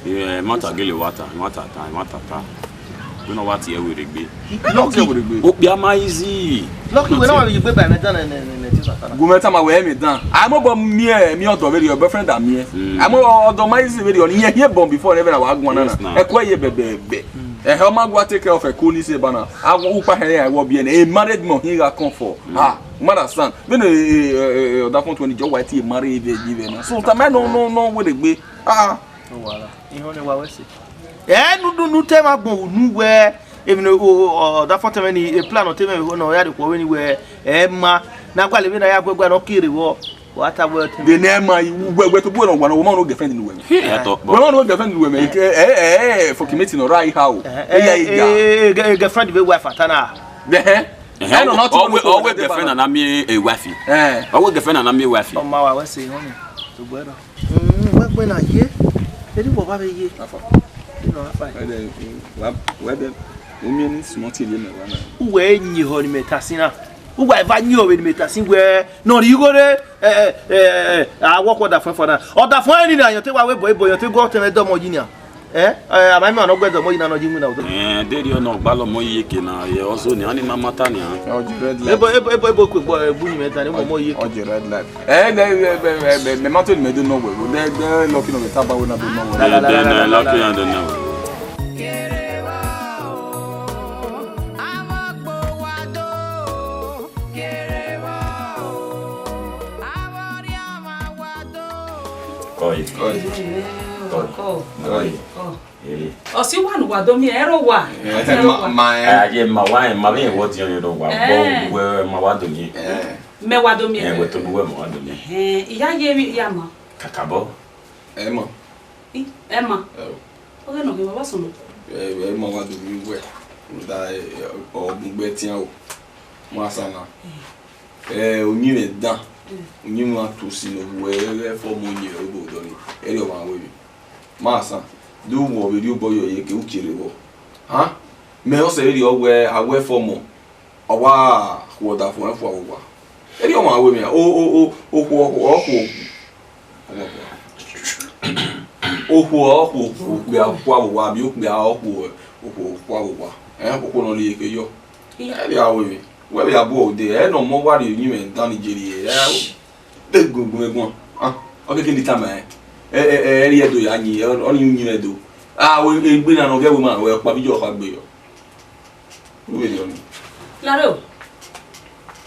Ẹ, ma ta gele wa ta, ma ta ta, ma ta ta. Vbene ọ wa tie ẹvbo rre egbe. Lucky. Okpia ma easy. Lucky, wẹ na wa vbe ye egbe ba ẹmwẹ dan nẹ, nẹ, nẹ, nẹ, Jesus. Gu mwẹ tama wẹ ẹmwẹ dan. A mobọ miẹn, miẹn ọdọ vberriọ, boyfriend a miẹn. Mm. A mobọ ọdọ ma easy vberriọ, irẹn hiẹn born before nẹ vbe na wa guan na. Yes, na. Ẹko ye bẹbẹbẹ. Mm. Ẹhẹ, ọ ma gua take care of ẹko ni se ba na. A wọ ukpa hẹrẹ a wọ biẹ nẹ. A married man hin gha come for. Mm. Ah, mother son. Vbene, eh, eh, eh, ọdafọn tuẹn ni jọ wa tie marry vbe ji vbe na. So, tama nọ, nọ, nọ, wẹ rre egbe. Ah. No wahala. Ihọn ne wa wẹ sẹ. Ẹ, nu, nu, nu te ma gbọn unu wẹ, emwi ne o, o, ọdafọn tẹmwẹ ni, e plan ọ tẹmwẹ ne ọ ya rhie okhuo vbene wẹ, ẹ ma, ne a gualọ vbene a ya guẹguẹ ne ọ kere vbọ, wa ta wẹ ọtẹn. De ne ẹ ma, wẹ, wẹ to bu ẹre wa na, wẹ ma no girlfriend ne wẹ mẹ. Ẹ tọ. Wẹ ma no girlfriend ne wẹ mẹ, ẹ, ẹ, ẹ, for committing or right how? Ẹ, ẹ, ẹ, girlfriend vbe wife ata na. Ẹhẹn. Ẹhẹn, ẹ nọ, ọ wẹ girlfriend na na miẹn e wife. Ẹ. Ọ wẹ girlfriend na na miẹn wife. Ọ ma wa wẹ sẹ ihọn ni, to gbẹdọ. Mm, wẹ gbẹn na ye, eri wẹ ọba vbe ye. Afa. Ino afa. Wẹ dẹ, wa, wẹ dẹ, u miẹn ni small thing ye mẹ wa na. Uwẹ yin ehọ ne imẹ ta sin na. Uwẹ eva yin ọvbe ne imẹ ta sin wẹ, ne ọ rhie igho rre, ẹ, ẹ, ẹ, ẹ, a wọ ọkhuẹ ọdafọn fua na. Ọdafọn ẹre ni na, yọn te wa wẹ bọ, ebọ, yọn te gọ tẹmwẹ dọmọ yi nian. Ẹ, ẹ, ama ima ne ọ gbẹdẹ ọmọ yi na, ne ọ yi winna odọ. Ẹ, deghẹ ọ nọ gbalọ ọmọ yi eke na, ye ọzọ nian, ni ma mata nian. Ọ je red light. Ebo, ebo, ebo, ebo, kue gbo, ẹ, bu ni mẹ ta, ni ọmọ yi eke. Ọ je red light. Ẹ, ẹ, mẹ ma to ni mẹ do nọ wẹ, wẹ, dẹ, dẹ, Lucky nọ vbe taba wẹ na do nọ wẹ. Dẹ, dẹ, Lucky na do nọ wẹ. Oi. Oi. Oi. Oi. Oi. Eh. Ọ si wa ne uwa do miẹn, ẹre uwa. Eh, ẹre ma, uwa. Ma, eh. A ye ma wa, ma vbe wọ diọn rẹ uwa, Eh. Bọ uwẹ ma wa do ye. Eh. Mẹ wa do miẹn. Eh, wẹ to bu wẹ ma wa do ye. Eh, iya ye mi ya ma. Kakabọ. Ẹ ma. I, ẹ ma. Ẹ o. Ọ ghẹ nọ ghe wa sunu. Ẹ, ẹ ma wa do ye uwẹ. Da, eh, ọ bu gbe tian o. Ma sa na. Eh. Eh, uyinmwẹ dan. Mm. Uyinmwẹ a to si ne uwẹ ghẹ fọ mọ uyinmwẹ obo dọ ni. Ẹre ọ ma wẹ. Ma sa, do wọ vbe rhie obọ yọ ye ke u kere vbọ. Ha? Mẹ ọsẹ vberriọ wẹ a wẹ fọ mọ, ọ wa khuọ ọdafọn ẹn fua vbe owa. Erriọ ọmwa wẹ mẹ, o, o, o, okhuo, okhuo, okhuo, okhuo, okhuo, okhuo, okpia fua vbe owa, bi okpia okhuo, okhuo fua vbe owa. Ẹn, okhuo nọ rhie ke yọ. Iya. Ẹ vbe a wẹ mẹ, wẹ vbe a bu ọdẹ, ẹ nọ mọ wa rhie uyinmwẹ dan ni Nigeria, ẹ, o. Te gungun vbe guan. Ah, ọ keke ni tama ẹn. Ẹ, ẹ, ẹ, ẹ, ri ẹdo ya yin, ọ, ọ ni yin ẹdo. Ah, we, egbe na nọ ghẹ wẹ ma, wẹ ọkpa bi jọ ọkpa gbe yọ. U vbe rhie ọni. Lare o.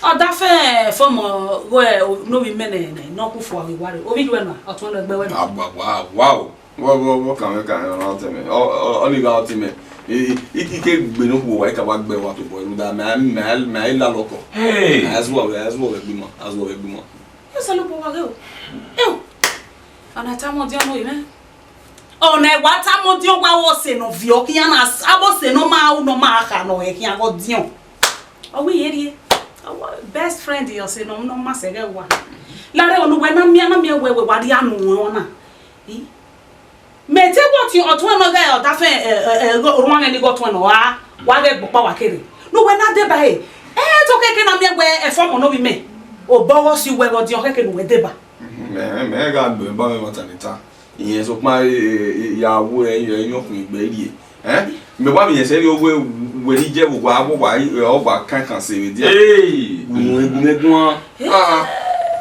Ọ da fẹ fọmọ gho ẹ, o, ne ovbi mẹ nẹ, nẹ, ne ọ ku fua vbe wa re. Ovbi yuẹ na, ọtuẹn nọ ẹgbẹ wẹ na. Ah, wa, wa, wa o. Vọ, vọ, vọ kan mwẹ kan, ọ, ọ, ọ, ọ ni gha ọtẹn mẹ. I, i, i ke gbe ne okhuo wa, I ka wa gbe wa tobọ, rhunmwuda mẹ, mẹ, mẹ, mẹ, I la lọkọ. Hey! A zuọ vbe, a zuọ vbe gbe ima, a zuọ vbe gbe ima. Osanobua wa ghe o. Eo. Ọna tama ọdiọn nọ mwẹ. Ọna wa tama ọdiọn wa wẹ ọse ne ọ viọ khian na, avbe ọse ne ọ ma ru ne ọ ma kha ne ọ hẹ khian vbe ọdiọn. Ọ wẹ irẹn rhie. Ọ wẹ best friend ọse ne ọ, ne ọ ma sẹ ghẹ wa. Lare ọna uwẹ na miẹn, na miẹn wẹ, wẹ wa rhie anu ruẹ ọna. I? Mẹ te wẹ ọtuẹn, ọtuẹn nọ ghẹ ọdafẹn, ẹ, ẹ, ẹ, orhuanmwẹ ni ghe ọtuẹn nọ ra, wa ghẹ gbe ọkpa wa kere. Ne uwẹ na deba ẹre, ẹ, te ọ kẹkẹ na miẹn wẹ ẹfọmọ ne ovbi mẹ, obọ ọghe ọ si wẹ vbe ọdiọn kẹkẹ ne uwẹ deba. Mẹ, mẹ gha gbe ba mwẹ vbe ọta ni ta. Iyẹn sokpan, e, e, e, ya wu ẹ, ẹ, ẹ, yọn kun igbe rrie. Ẹ? Mẹ wa miẹn sẹ rhie wẹ, wẹ ni jẹ vbe uwa, vbe uwa, ẹ, ọ wa kankan se vbe dia. Hey! Gun ẹ, gun ẹ guan. Ah, ah.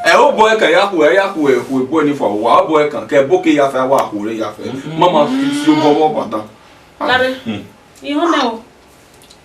Ẹ, obọ ẹkan ya khu, ẹ ya khu, ẹ khu, ẹ bu ẹni fua, wa obọ ẹkan, kẹ ẹbo ke ya fẹ, wa khu re ya fẹ. Mm-hmm. Mama, si obọ vbe ọba dan. Ah. Lare. Hmm. Ihọn nẹ o.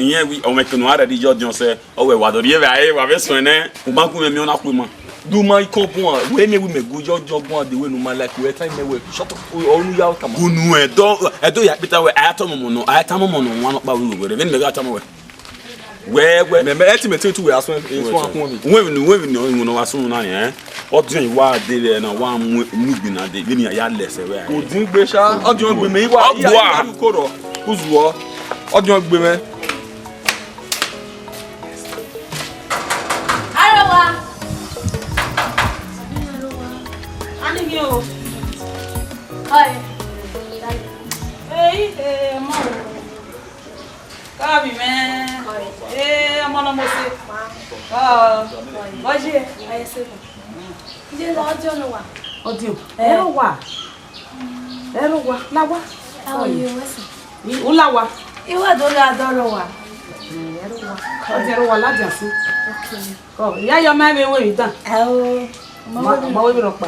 iyẹn wẹ ọmọ ekene a rẹ di yọ ọdiọn sẹ, ọ wẹ wa do rhie vbe a re, wa vbe suẹn nẹ, u ma gu mwẹ miẹn, ọ na khuema. Du ma ikọ bun a, wẹ miẹn wẹ mẹ gu yọ ọdiọn bun a, de wẹ ne u ma like, wẹ ta imẹ wẹ, shut up, ọ, ọ nu ya tama. Unu ẹdọ, ẹdọ ya kpeta wẹ, a ya tama ọmọ nọ, a ya tama ọmọ nọ, wan ọkpa wẹ wẹ, vbene mẹ gha tama wẹ. Wẹ, wẹ. Mẹ, mẹ, ẹ ti mẹ te tu wẹ asọn, e sọ akun mi. Wẹ vbene, wẹ vbene, ọ, ọ na wa sunu na, ẹ. Ọdiọn wa de vbe na, wa mu, mu igbe na de, vbene ya lẹsẹ wẹ. Odin gbe sha, ọdiọn gbe mẹ, iwa, Ọ iwa, bua. Iwa ru koro, uzuọ, ọdiọn gbe mẹ. Arowa. Ani mi o. Oi. Ei, eh, mo. Kọ vbe mẹ. Oi. Eh, ọmọ nọ Mose. Ọ, ọ ye. Oi, se. Iye la ọdiọn nọ wa. Ọdiọn. Eh. Ẹrọ wa. Ẹrọ wa. La wa. Awo ye wẹ sẹ. U la wa. Iwẹ do la dọ rọ wa. Ẹrọ wa. Ọdiọn ẹrọ wa ladian si. Okay. Ọ, ya yọ ma vbe wẹ vbe dan. Awo. Ma, ma wẹ vbe rọkpa.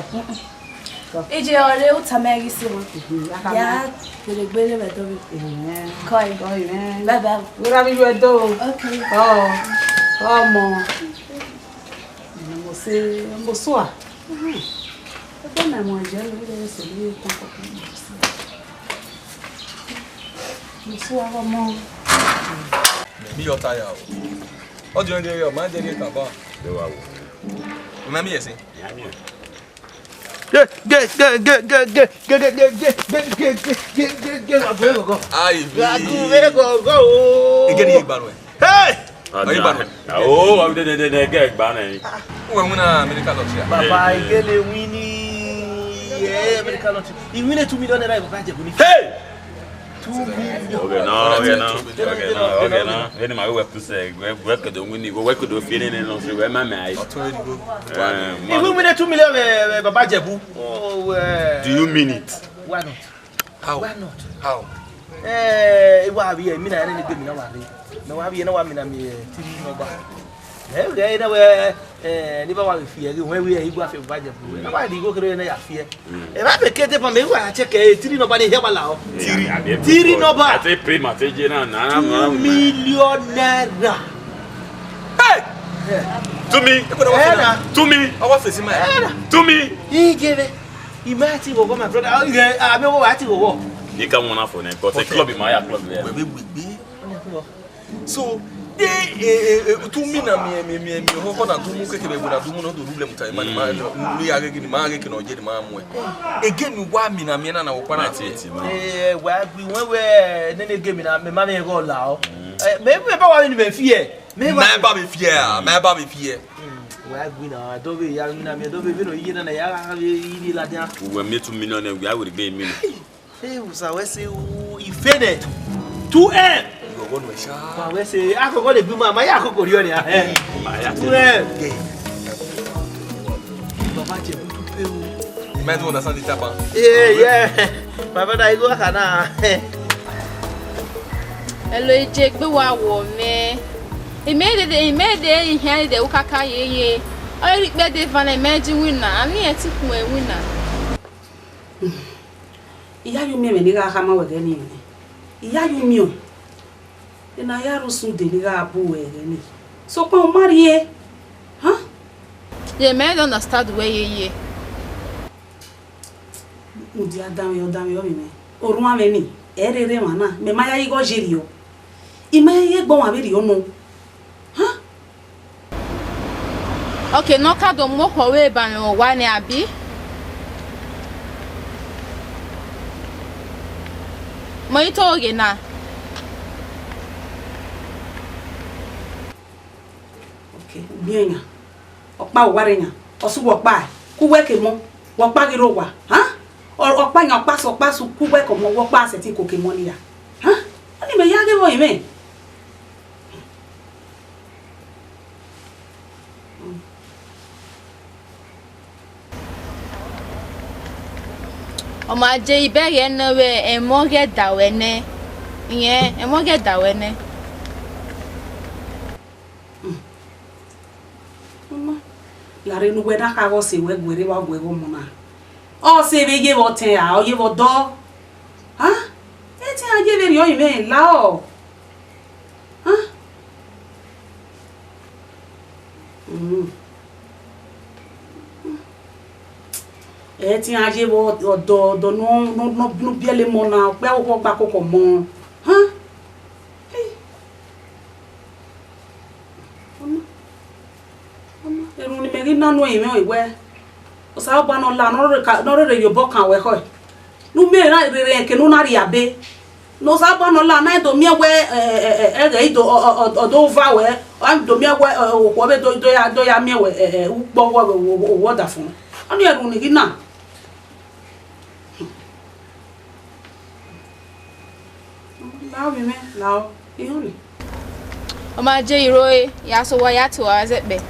Iye ọre u tama ẹre ghi si wọn. Mhm, ya ka Ya ma. Kere gbe ne vbe do vbe. Ehẹn. Kọ e. Kọ e, ehẹn. Bye bye. Wẹ ra vbe yọ ẹdẹ o. Okay. Ọ, ọmọ. Mo se, mo sua. Mhm. Ẹgbẹ́ mẹ mọ ẹ̀jẹ̀ lórí rẹ̀ ṣe lórí ẹ̀kọ́ kọ̀ọ̀kan. Mo sua ọmọ. Mi yọ ta ya o. Ọ di ọnrẹn, ọ ma jẹ ghe taba. De wa wo. U ma miẹn ẹse? Ya miẹn. Ge, ge, ge, ge, ge, ge, ge, ge, ge, ge, ge, ge, ge, ge, ge, ge, wa gu vbe gọgọ. Ai, bi. Wa gu vbe gọgọ o. Ege ni igba ruẹ. Hey! Ọ ye igba ruẹ. O, wa de, de, de, de, ge igba nẹ. Uwẹ winna America lottery a? Baba, igele winni, eh, America lottery. I winni two million naira, Baba Ijebu ni. Hey! Two million. Okay, no, okay, no. Okay, no, okay, no. Any man who work to say, we, we could do winni, we could do feeling and no, so we, my, my. Ọtun eri go. Eh, I man. Will win two million, eh, eh, Baba Ijebu. Oh, eh. Do you mean it? Why not? How? Why not? How? Eh, wa vbe, mi na ene ni gbe mi na wa re. Na wa vbe, na wa mi na mi, eh, three number. Ẹ ghẹ na wẹ, eh, ni ba wa vbe fiẹ ghe wẹ, wẹ igua fi ba jẹ bu. Na wa di igho kere ne ya fiẹ. Ẹ ba be kete pa me wa check e three number ni hia wa la o. Three. Three number. I say pay my T J na, na, na, na. Two million naira. Hey! Two mi. Ẹ na. Two mi. Ọwọ́ fèsì máa. Ẹ na. Two mi. Ige be. Ima ti ghọghọ, my brother. Oh, yeah, I mean, what ti ghọghọ? You can one for them, but the club in my club there. Wẹ vbe gbigbi. So, de, eh, eh, eh, two mi na mi, mi, mi, mi, ho, ho na two mu keke be na two mu no do rule muta, man, man, no, no, ya ghe ni, ma ghe ke no je ni ma mu e. Ege ni wa mi na mi na na wo pa na ti. Eh, wa gbi wẹ wẹ, ne ne ege mi na, me ma mi go la o. Eh, me, me ba wa ni me fiẹ. Me ba me fiẹ, me ba me fiẹ. Wa gbi na, do be ya mi na mi, do be be no iye na na ya, iye la dia. Uwe mi two million, we are with the game, mi. Hey, usa we say u ife ne two M. Igogo nuẹ sha. Ma we say akoko de bi ma, ma ya akoko rio ni a. Eh. Ma ya two M. Baba je bu tu pe o. You might understand the tapa. Yeah, yeah. My brother, you go kana. Hello, ije gbe wa wo me. Imede, imede, ihe de ukaka yeye. Ori kpe de vana imagine wina. Ani e ti kun e wina. I ya ye umiẹn mwẹ ne I gha khama wẹ ẹghẹ nii nẹ. I ya ye umiẹn, ena ya rre usun de ne I gha bu wẹ ẹghẹ nii. Sokpan u ma rrie, ha? Ye mẹ don't understand wẹ yeye. Mudia danmwẹ, ọ danmwẹ ọvbe mwẹ. Orhuanmwẹ nii, ẹ rere emwa na, mẹ ma ya ye igho ye rriọ. I ma ya ye egbe ọmwa vberriọ nọ. Ha? Okay, ne ọ ka do mu okhuo vbe eba mwẹ owa nẹ, abi? Mọ i to ghe na. Okay, gbiẹn yan. Ọkpa uwa rre yan. Ọ su wẹ ọkpa, ku wẹ ke mọ. Wẹ ọkpa ghi rre owa. Ha? Ọ, ọkpa yan, ọkpa sẹ, ọkpa su, ku wẹ ke mọ, wẹ ọkpa sẹtin ko ke mọ ne ya. Ha? Ọni mẹ ya ghe vbe ọre mwẹ. Ọ ma je ibẹghe nọ vbe ẹmwẹ ọghe da ruẹ nẹ. Irẹn, ẹmwẹ ọghe da ruẹ nẹ. Ọma, la rre ne uwẹ na kha ghe ọse wẹ guẹ rre vbe ọ guẹ ghe ọmọ na. Ọse vbe ye vbe ọtẹn ra, ọ ye vbe ọdọ. Ha? Etian ye vberriọ ọre mwẹ la ọ. Ha? Mm. Etian ye vbe ọdọ, ọdọ nọ, nọ, nọ, nọ biẹlẹ emọ na, ọkpia vbe okhuo ọkpa koko ọmọ. Ha? Hey. Ọma, ọma, erhunmwu ne imẹ ghi na nu ẹrinmwẹ ọre wẹ, Osanobua ne ọ la, ne ọ rere ka, ne ọ rere ye obọ kan wẹ khọe. Ne u miẹn na rere rẹn eke ne u na rhie abe. Ne Osanobua ne ọ la, na do miẹn wẹ, ẹ, ẹ, ẹ, ẹghẹ i do, ọ, ọ, ọ, ọ do va wẹ, ọ do miẹn wẹ, ẹ, okhuo vbe do, do ya, do ya miẹn wẹ, ẹ, ẹ, ukpọ wẹ, wẹ, wẹ, wẹ, wẹ ọdafẹn. Ọnii erhunmwu ne I ghi na. La ovbi mwẹ, la ọ, I họn nẹ. Ọ ma je iro ẹre, ya sẹ owa ya te uwa zẹkpẹ.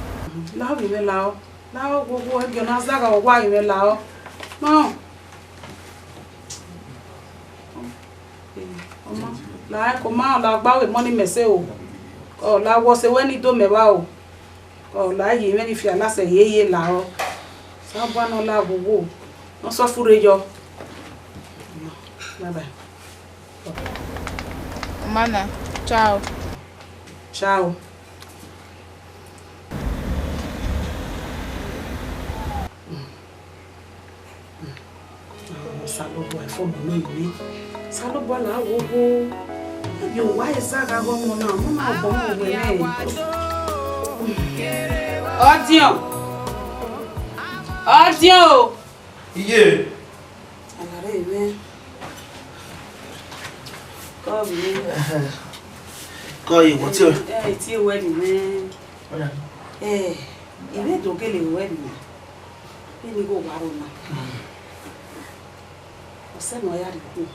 La ovbi mwẹ, la ọ, la ọ, wo, wo, ẹgiọ na zagha, ọ wa rinmwẹ, la ọ. Ma họn. Ọma, la ẹko ma họn, la gba vbe emọ ni mẹ sẹ o. Ọ, la wọ sẹ wẹ ne I do mẹ vba o. Ọ la ye mwẹ ni fiala sẹ yeye la ọ. Osanobua ne ọ la vbe owo, ne ọ sẹ ọfurre yọ. Bye bye. Ọma na, ciao. Ciao. Osanobua, ẹfo nọ nọ ime. Osanobua la wo wo. Ẹvbo owa ẹzagha ghe ọmọ na, ọmọ na ọbọ ọmọ wẹ nẹ. Ọdiọn. Ọdiọn o. Iye. Alare mwẹ. Kọ vbe. Kọ ye, wọ tie. Ẹ, tie wẹ ni mwẹ. Ẹ, I vbe do gele wẹ ni. Vbene igho wa rro na, ọ sẹ ne ọ ya rhie ikun.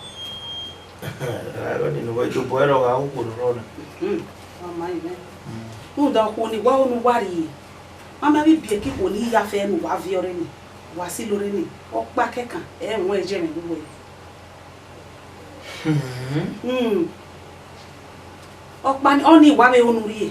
Ẹghẹ ne uwẹ dobọ ẹre ọ gha ru ukpo ne ọ rrọọ na. Hmm, ọ ma rẹn. Rhunmwuda okhuo ni wa ru ne uwa rrie, ma ma vbe biẹ ke ikhuo ni ya fẹ ne uwa viọ rre ni, wa silo rre ni, ọkpa kẹkan ẹ i wọn ẹjẹ mwẹ ne uwẹ. Hmm. Ọkpa ni, ọnii wa vbe ru ne u rrie.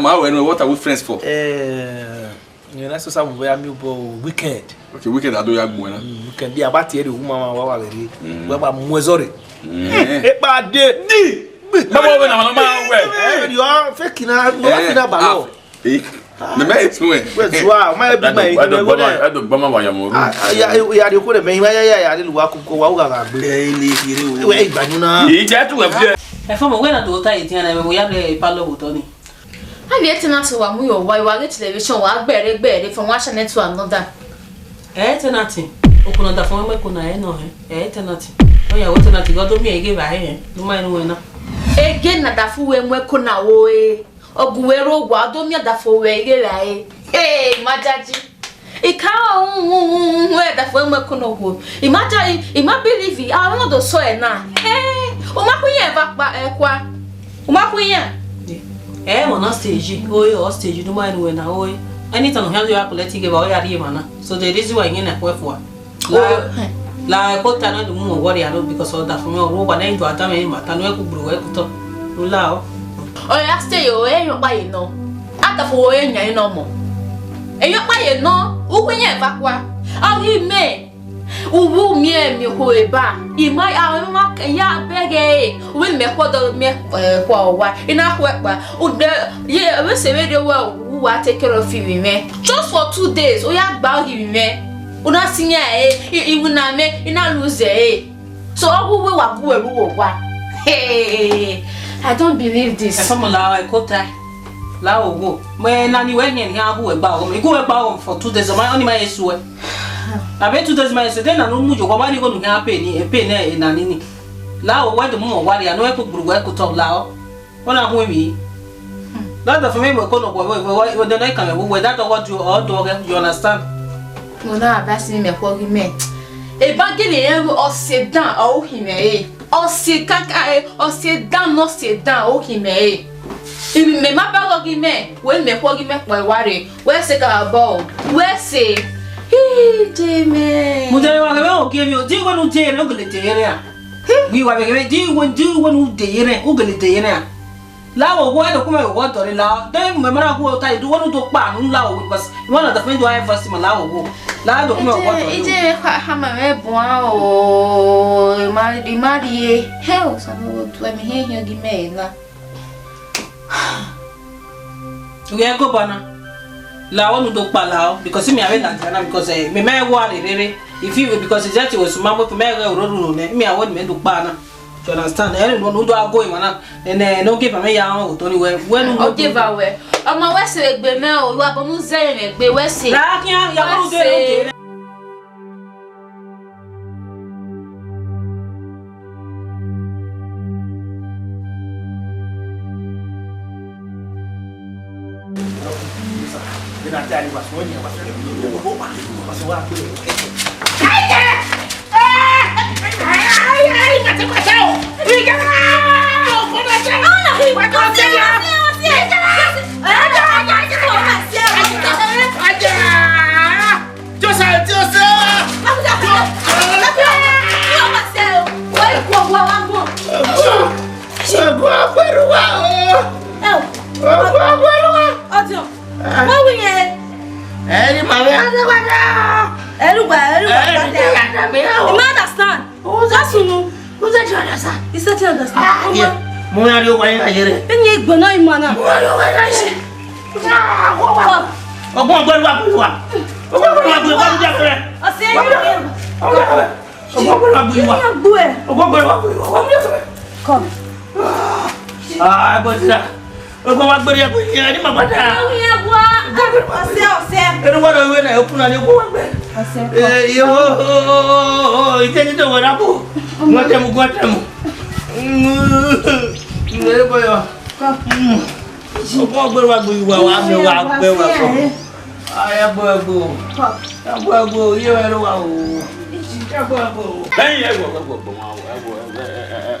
ma wẹ no, what are we friends for? Eh, you know, so some of mi obọ weekend. Okay, weekend I do ya gbe na. Mm, weekend, yeah, but here, woman, wa, wa, very. Mm. Wa, wa, mu ẹzọ rre. Mm. Epa de, di. Mama wẹ na, mama wẹ. Eh, you are fake na, you are fake na, balo. Eh. Mẹ mẹ etu ẹ. Wẹ zua, ma ebi ma ebi. Ẹdọ gbọmọ, ẹdọ gbọmọ wa ya mọ. Ah, ya, ya, ya, ko de mẹ, ya, ya, ya, ya, lu wa ko, ko wa u ga ga gbe. Ẹ ni kire o. Wẹ igbanu na. Ije tu wẹ fi. Ẹ fọ mọ, wẹ na do ta etian na, wẹ ya le pa lọ wotọ ni. A vbe tenant wa mu yo wa, wa ghe television, wa gbẹre, gbẹre from one channel to another. Ẹ tenant, okuna da fọn mẹ ko na ẹ nọ hẹ. Ẹ tenant. Oya, wẹ tenant, gọdọ miẹn eghe vba hẹ, ne u ma rẹn wẹ na. Ege na da fu wẹ mu ẹko na wo e. Ọgua wẹ rre owa, ọ do miẹn ọdafẹn ruẹ ighe ra ẹre. Hey, ima jaji. I ka hu hu hu hu ẹdafẹn mu ẹko nọ wo. Ima jaji, ima believe, a wọn do sọ ẹ na. Hey, u ma khu iran eva kpa ẹkua. U ma khu iran. Eh, mama stage, oh, yeah, stage, no mind when I, oh, yeah. Anytime you have to collect it, you have to, so the reason why you na kwe fua. La, la, ko ta na du mu wọ worry aro because of that for me, ro wa na do ata me ma ta no e ku gburu e ku to. Ru la o. Ọ ya stay o, e yo pa ye nọ. Ata fo e yan ye nọ mọ. E yo pa ye nọ, u ku yan va kua. Ọ ghi mẹ. U wu miẹn mi ho eba. I ma, a ma ya bẹghe e. U vbe mẹ khuọdọ miẹn, eh, khua owa. I na khu ẹkpa. U de, ye, vbe sẹ vbe de wẹ u wa take care of ivbi mwẹ. Just for two days, u ya gba ivbi mwẹ. U na si yan e, i, iwinna mwẹ, I na lose e. So, ọ gu uwe wa gu ẹre ru owa. Hey, I don't believe this. Ẹfọmọ la ẹko tae. La ogho. Mẹ na ni wẹ hiẹn ni a gu wẹ gba ọghọ. I gu wẹ gba ọghọ for two days. Ọ ma, ọ ni ma ye suẹ. Abe two days ma ye suẹ. Then na no mu yo wa ni go nu hiẹn pain ni, pain na na ni ni. La o wẹ do mu wa ria no ẹko gburu wẹ ko tọ la o. Ọ na hu emwi. That of me wẹ ko no wẹ wẹ wẹ wẹ de na ka wẹ wẹ that what you all do, you understand? Mo na advice mi mẹ khuọghi mẹ. Ebangeli rẹn ru ọse dan ọ u khin mwẹ re. Ọse kaka re, ọse dan ne ọse dan ọ u khin mwẹ re. Mẹ ma ba ghi mẹ, wẹ mẹ khuọghi mẹ kpọ wa rre. Wẹ sẹ ka bọ, wẹ sẹ. Hi, de mẹ. Mo de wa ghe o gie mi o, di wẹ nu de re, o gele de re a. Wi wa ghe di wẹ, di wẹ nu de re, o gele de re a. La wo wo, ẹdọ kuma wo wo dọre la. De mẹ ma na gu ta idu wonu do kpa nu la wo, because one of the friend do I first ma la wo wo. La ẹdọ kuma wo wo dọre. Ije re kha ma me buan o, ma di ma di e. He o sa mo tu mi he he gi me na. Uye go bana. La wonu do kpa la o, because mi ave la jana, because eh, me me wa re re re. If you, because it's just was ma mo me ga ro ru ne, mi awo ni me do kpa na. You understand? Ẹre nọ ne u do a go emwa na, ẹnẹ ne ọ gie fam ya rẹn otọ ni wẹ, wẹ nu Ọ gie va wẹ. Ọmọ wẹ sẹ egbe mẹ o, wa bọ mu zẹ rẹn egbe wẹ sẹ. Ra khian, ya bọ ru de rẹn. Joseph, Joseph! Ẹ̀gbọ́n, ẹ̀gbọ́n, ẹ̀gbọ́n, ẹ̀gbọ́n, ẹ̀gbọ́n, ẹ̀gbọ́n. Ọdún, wọ́n wí yẹn. Ẹ rí màmí àti padà. Ẹrú gbà, ẹrú gbà, Ẹ rí padà. Màmí àti padà. You no understand? Ó sá sunu. Ó sá ti understand. He said he understand. Ah, yeah. Mo yà rí owó ayé ayé rẹ̀. Ẹni ìgbọ̀nà ìmọ̀ náà. Mo yà rí owó ayé ayé rẹ̀. Ah, wọ́n wà. Ọgbọ́n ọgbẹ́ni wà pẹ̀lú wa. Ọgbọ́n ọgbẹ́ni wà pẹ̀lú wa. Ọ̀sẹ̀ yìí. Ọgbọ́n ọgbẹ́ni wà pẹ̀lú wa. Ìyá gbọ́ ẹ̀. Ọgbọ́n ọgbẹ́ni wà pẹ̀lú wa. Come. Ah, ẹ bọ́ síra. Ogun wa gbere ẹgbẹ yẹn ni màmá dà. Ẹ̀rù yẹn wá. Ọ̀sẹ̀, ọ̀sẹ̀. Ẹni wọ́n lọ wé náà, ó kúnra ní ogun wa gbẹ. Ọ̀sẹ̀ kọ. Ẹ, iye wo, o, o, o, o, ìjẹ́ ní tọ̀wọ̀ náà bò. Wọ́n tẹ̀ mú, wọ́n tẹ̀ mú. Ẹ bọ̀ yọ. Kọ. Ogun ọgbẹ́ wa gbé wa, wa gbé wa, gbé wa kọ. Aya gbọ́ ẹgbẹ́ o. Kọ. Aya gbọ́ ẹgbẹ́ o, iye wa ló wà o. Aya gbọ́ ẹgbẹ́ o. Ẹyin ẹgbẹ́, ẹgbẹ́, ẹgbẹ́,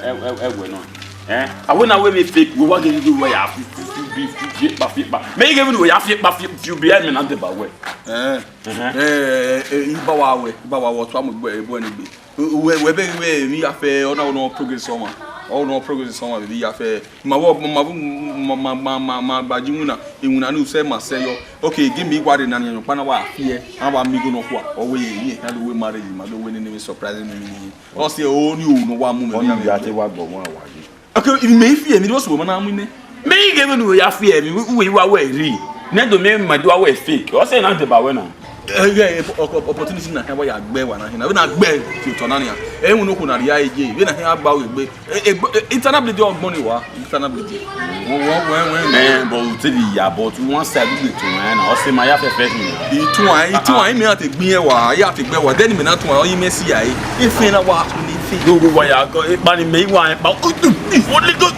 ẹgbẹ́, ẹgbẹ́ náà. Eh, a wẹ na wẹ vbe fake, wẹ wa ghe vbe wẹ ya fi, fi, fi, fi, fi, fi ekpa, fi ekpa. Mẹ i ghe vbe ne wẹ ya fi ekpa, fi, fi, bi ẹmwẹ na deba wẹ. Eh, Ẹhẹn. Eh, eh, I ba wa wẹ, I ba wa wẹ, ọ tua mu egbe, egbe ne egbe. Wẹ, wẹ be wẹ emwi ya fẹ, ọ na, ọ na progress ọmwa. Ọ na progress ọmwa vbe ya fẹ. Ma vọ, ma, ma, ma, ma, ma, ma ba ji iwinna, iwinna ni usẹ ma sẹ yọ. Okay, give me wa re na ni ọkpa na wa fi ẹ, a wa mi go nọ khua. Ọ wẹ ye, ye, na do wẹ marriage, ma do wẹ nene surprise nene. Ọ sẹ o ni o nọ wa mu mẹ. Ọ na ya te wa gbọ wọn wa ye. Okay, if me fi emi do so ma na mu nẹ. Me i ghe vbe ne u ya fi emi, u wa wẹ ri. Ne do me ma do wẹ fake. Ọ sẹ na deba wẹ na. Eh, yeah, opportunity na wa ya gbe wa na hina. Na gbe ti otọ na nia. E unu ko na ria eje. Vbe na hia ba we gbe. Eternal bleed ọgbọn ni wa. Eternal bleed. Wo, wo, wo, wo. Eh, but u te bi ya, but one side u gbe to wan na. Ọ sẹ ma ya fẹfẹ hin. Itu wan, itu wan, mi a te gbin ẹ wa, ya te gbe wa. Then mi na tun wan, ọ yi mẹ si ya e. Efe na wa tun ni fe. Do go wa ya go, e pa ni me wa, e pa. Holy Ghost.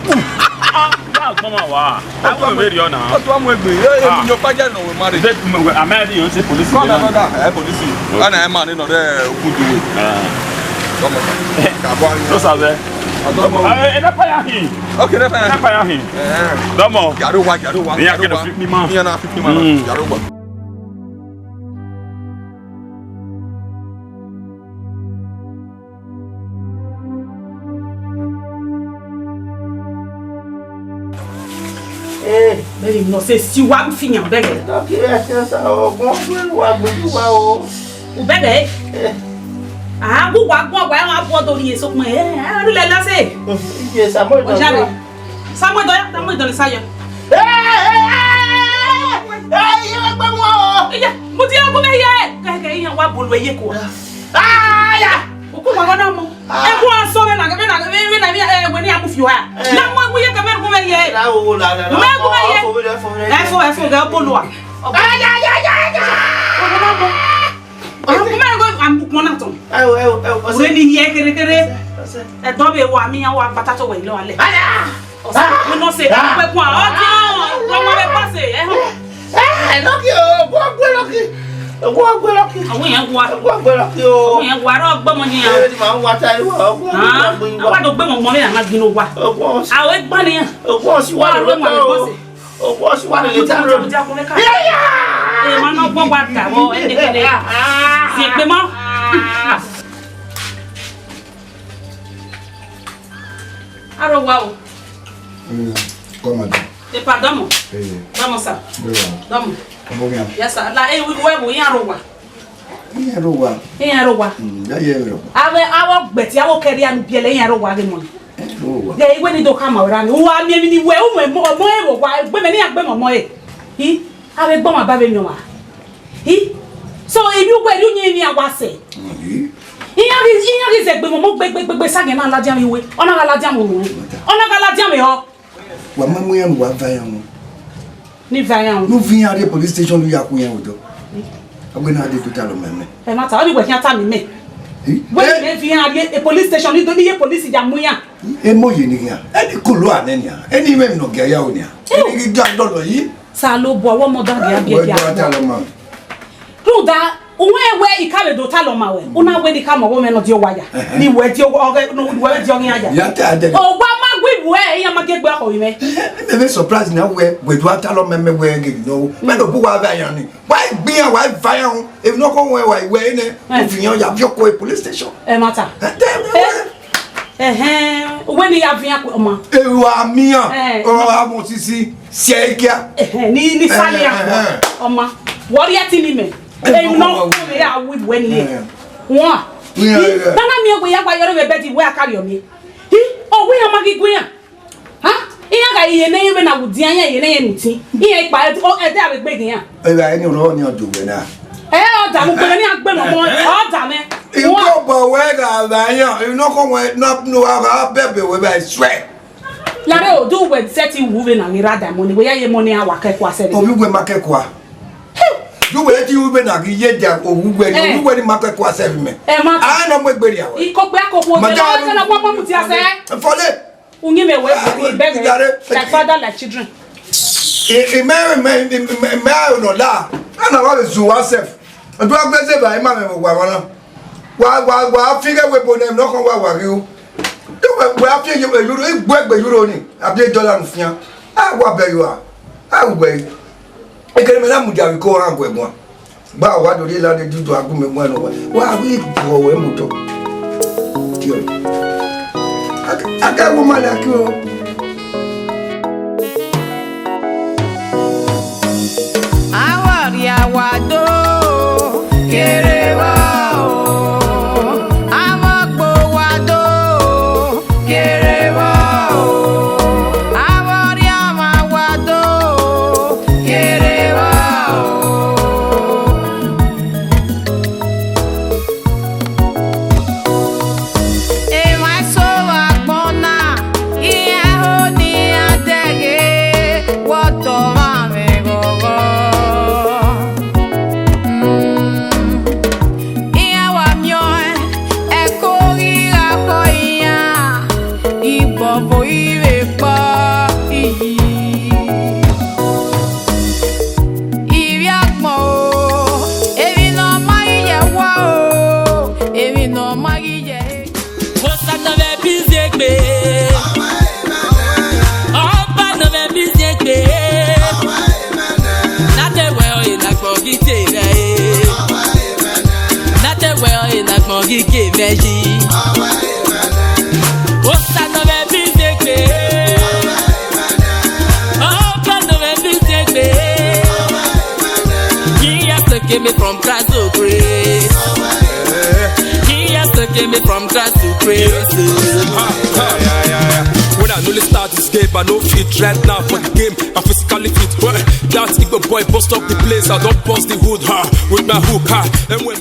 Ya gbọmọ wa. A wẹ vbe rriọ na. Ọ tọ mu egbe. E, e, Ah. Your father no we marry. They, a man, you say police. Come, my brother. Eh, police. Okay. Ana ẹ ma ni nọ dẹ okudu we. Ah. Come on. Ka bọ. Those are there. Ẹ na pa ya hin. Okay, na pa ya. Ẹ na pa ya hin. Eh. Dọmọ. Jaro wa, jaro wa. Ni ya kẹdọ fi mi ma. Ni ya na fi mi ma. Mm. Jaro wa. Eh, Mary, no say si wa fi yan bẹgẹ. Dọkita, ẹ ṣe sá, ọgbọ́n pé wà gbójú wa o. Ubẹgẹ. Eh. Ah, bu wa gbọn wa ma bu do ri eso pọn. Eh, a ri lẹ lase. Iye Samuel. Oja re. Samuel do ya, Samuel do le sayo. Eh, eh, eh, eh, iye wa gbẹ wọn o. Iya, mo ti ya gbọ me ye. Kẹkẹ iyan wa bolu eye ko. Ah, ya. Oku wa na mo. Ah. Ẹ kú ọ You are. Eh. Na mo gu ye ke me gu me ye. Na wo wo la la. Me gu me ye. Fo, fo, fo, fo. Ẹ fo, ẹ fo, gẹ bolo a. Ay, ay, ay, ay, ay. Ọmọ ẹgbẹ́ àmukpọ́n náà tán. Ẹ o, ẹ o, ẹ o, ọsẹ. Òwe ni yẹ kẹrẹkẹrẹ. Ọsẹ. Ẹ̀dọ́ bẹ wà mí, àwọn apata tó wẹ̀ lọ alẹ́. Aya! Ọsẹ, ah! Mo nọ se, ah! Pẹ̀kun àwọn tí wọ́n, wọ́n máa bẹ pàṣẹ, ẹ hàn. Ẹ, ẹ, Lucky o, ọgbọ ọgbẹ Lucky. Ọgbọ ọgbẹ Lucky. Àwọn yẹn wá. Ọgbọ ọgbẹ Lucky o. Àwọn yẹn wá, rọ gbọmọ ni. Ẹ, ni màá wá ta ìwà, ọgbọ ọgbẹ Ah, Lucky wá. Àwa tó gbẹmọ mọ mi, àwọn agbinu wa. Ọgbọ ọsẹ. Àwọn ẹgbẹ́ ni. Ọgbọ ọsẹ wà Wà lórí lọ́wọ́ ọ̀tá o. Ọgbọ ọsẹ wà lórí ọ̀tá o. Abuja, Abuja, Abuja. Yáyà! Ẹ máa ná gbọ́ wa dà bọ́, ẹ ní kẹlẹ́. Si èpè mọ́. Aro wa o. Mm, come on. Epa dọmọ. Hey. Dọmọ, sir. Very well. Dọmọ. Come on. Yes, sir. La, eh, we, we, we, iran aro wa. Iran aro wa. Iran aro wa. Mm, ya ye aro wa. Ave, avo gbẹti, avo kẹria nu biẹlẹ, iran aro wa ghe mọ. Aro wa. Ghe iwe ni do khama ora ni. Uwa miẹn emwi ni wẹ, umọ ọmọ, ọmọ ẹre wa, egbe mẹ ne iran gbe mọ ọmọ ẹre. Hi, ave gbọmọ ba vbe miẹn ọmwa. Hi. So, emwi uwẹ, emwi uyinmwẹ iran wa sẹ. Mm, hi. Iran ghi, iran ghi zẹ egbe mọ ọmọ gbe, gbe, gbe, gbe, sa ghe na ladian vbe iwe. Ọ na gha ladian vbe unu. Ọ na gha ladian vbe họ. Wa ma mu iran ne uwa va iran unu. Ni va iran unu. Ne u viọ iran rrie police station, ne u ya khu iran odọ. A wẹ ne a dee do talọ ma mẹ. Ẹ ma ta, ọ ni wẹ khian ta mẹ mẹ. Eh? Wẹ Eh? ne viọ iran rrie police station, ni do ni ye police ya mu iran. Emo ye ni khian. Eni kolo a nẹ nian. Eni mwẹ emwi ne ọ gia ya ro nian. Eh. Eni ghi ga dọlọ yi. Osanobua, wẹ ọmọ dan gia biẹ Wẹ biẹ. do talọ ma. Rhunmwuda, uwẹ wẹ I ka vbe do talọ ma wẹ, u na wẹ ne I ka mu ọghọ mwẹ ne ọ die owa ya, Ẹhẹn. ne wẹ die owa, ọghẹ, ne wẹ die ọghe iran ya. Ya te a dẹ. Owa ma gu iwẹ, iran ma gie egbe ọkhọ vbe mwẹ. Ẹhẹn, mẹ vbe surprise na wẹ, wẹ do a talọ mẹ, mẹ wẹ ghe no. Mẹ do bu wa va iran ni. Wa gbe iran, wa va iran, emwi ne ọ kọ wẹ wa wẹ nẹ, Ẹn. u fi iran ya viọ ko police station. Ẹ ma ta. Ẹ te mẹ Ẹ, wẹ. Ẹhẹn, uwẹ ne I ya viọ iran ku ọma. Ewa mian, Ẹn. ọ a mọ sisi, si ẹre kia. Ẹhẹn, ni, ni sali Ẹhẹn, akpọ. ẹhẹn. Ọma, wọ rhie ẹtin ni mẹ. Ẹhẹn, Emwi ne ọ ọma kọ wẹ. ya wi wẹ ni ye. Ẹhẹn. Wọn. Iran, Hi, iran. nana miẹn wẹ ya gba yọrọ vbe bed wẹ a ka rriọ miẹn. Hi, ọ wẹ iran ma ghi gu iran. Ha? Iran gha ye ne iran vbe na wu dian iran ye ne iran mutin. Iran ikpa ẹdẹ, ọ, ẹdẹ a vbe gbe ghe iran. Ewa, eni ọrọ ni ọ do wẹ na. Ẹ, ọ da mu gbẹrẹ ni a gbe nọ mọ, ọ da mẹ. Ikobọ wẹ gha vba iran, emwi ne ọ kọ wẹ na, ne uwa gha bẹbẹ wẹ vbe suẹ. Lare o, do wẹ sẹtin wu vbe na ghi ra da mọ ni, wẹ ya ye mọ ni a wa kẹkua sẹ vbe. Ovbi uwẹ ma kẹkua. Do wẹ ti wu vbe na ghi ye dia owu wẹ ni, Eh. owu wẹ ni ma kẹkua sẹ vbe mẹ. Ẹ ma ta. A na mu egbe ria wẹ. Ikokpe akokhuo Ma ọdẹ, da ọ na wa ma mudia sẹ. Fọle. Uyinmwẹ wẹ Ah, bẹghe, Jare, like father, like children. I, I, mẹ, mẹ, mẹ, mẹ, mẹ, a nọ la. A na wa vbe zu wa sef. Ọdua gbẹzẹ ba ima mẹ wa wa na. Wa, wa, wa fi ghe wẹ bo nẹ, nọ khan wa wa ghe o. Wẹ, wẹ a fi ye euro, I gbe egbe euro ni. A bi dollar nu fian. A wa bẹ yo a. A wẹ. Ekene mẹ na mudia vbe iko ọran gu ẹguan. Gba wa do rhie ladian dudu agbọn mẹ mu ẹn nọ wa. Wa ghi guọ wẹ mu otọ. Tiọ. A ka wo ma lẹ aki o. Avbe ọrria wa do kere vbọ o, avbe ọgbo wa do kere vbọ o, avbe ọrriamwa wa do kere vbọ o. Emwa eso vbe agbọn na, iran ho ne iran dẹghe, wẹ ọtọ ọmwa mwẹ ghọghọ. Mm. Iran wa miẹn ọẹn, ẹko ghi gha khọ iran, ibọvo i vbe kpọ iyi. Ivbi agbọn o, emwi ne ọ ma ghi ye ẹwa o, emwi ne ọ ma ghi ye ẹre. Osa nọ vbe biziegbe, Ọba nọ vbe biziegbe. Na te wẹ ọre ne agbọn ghi te rẹ e. Na te wẹ ọre ne agbọn ghi gie mwẹ yi. Osa nọ vbe biziegbe. Ọba nọ vbe biziegbe. He has taken me from grass to grace. He has taken me from grass to grace. Ha, ha. When I newly start this game, I no fit right now for the game. I'm physically fit. Well, that Igbo boy bust up the place. I don't bust the hood, ha, with my hook, ha. And when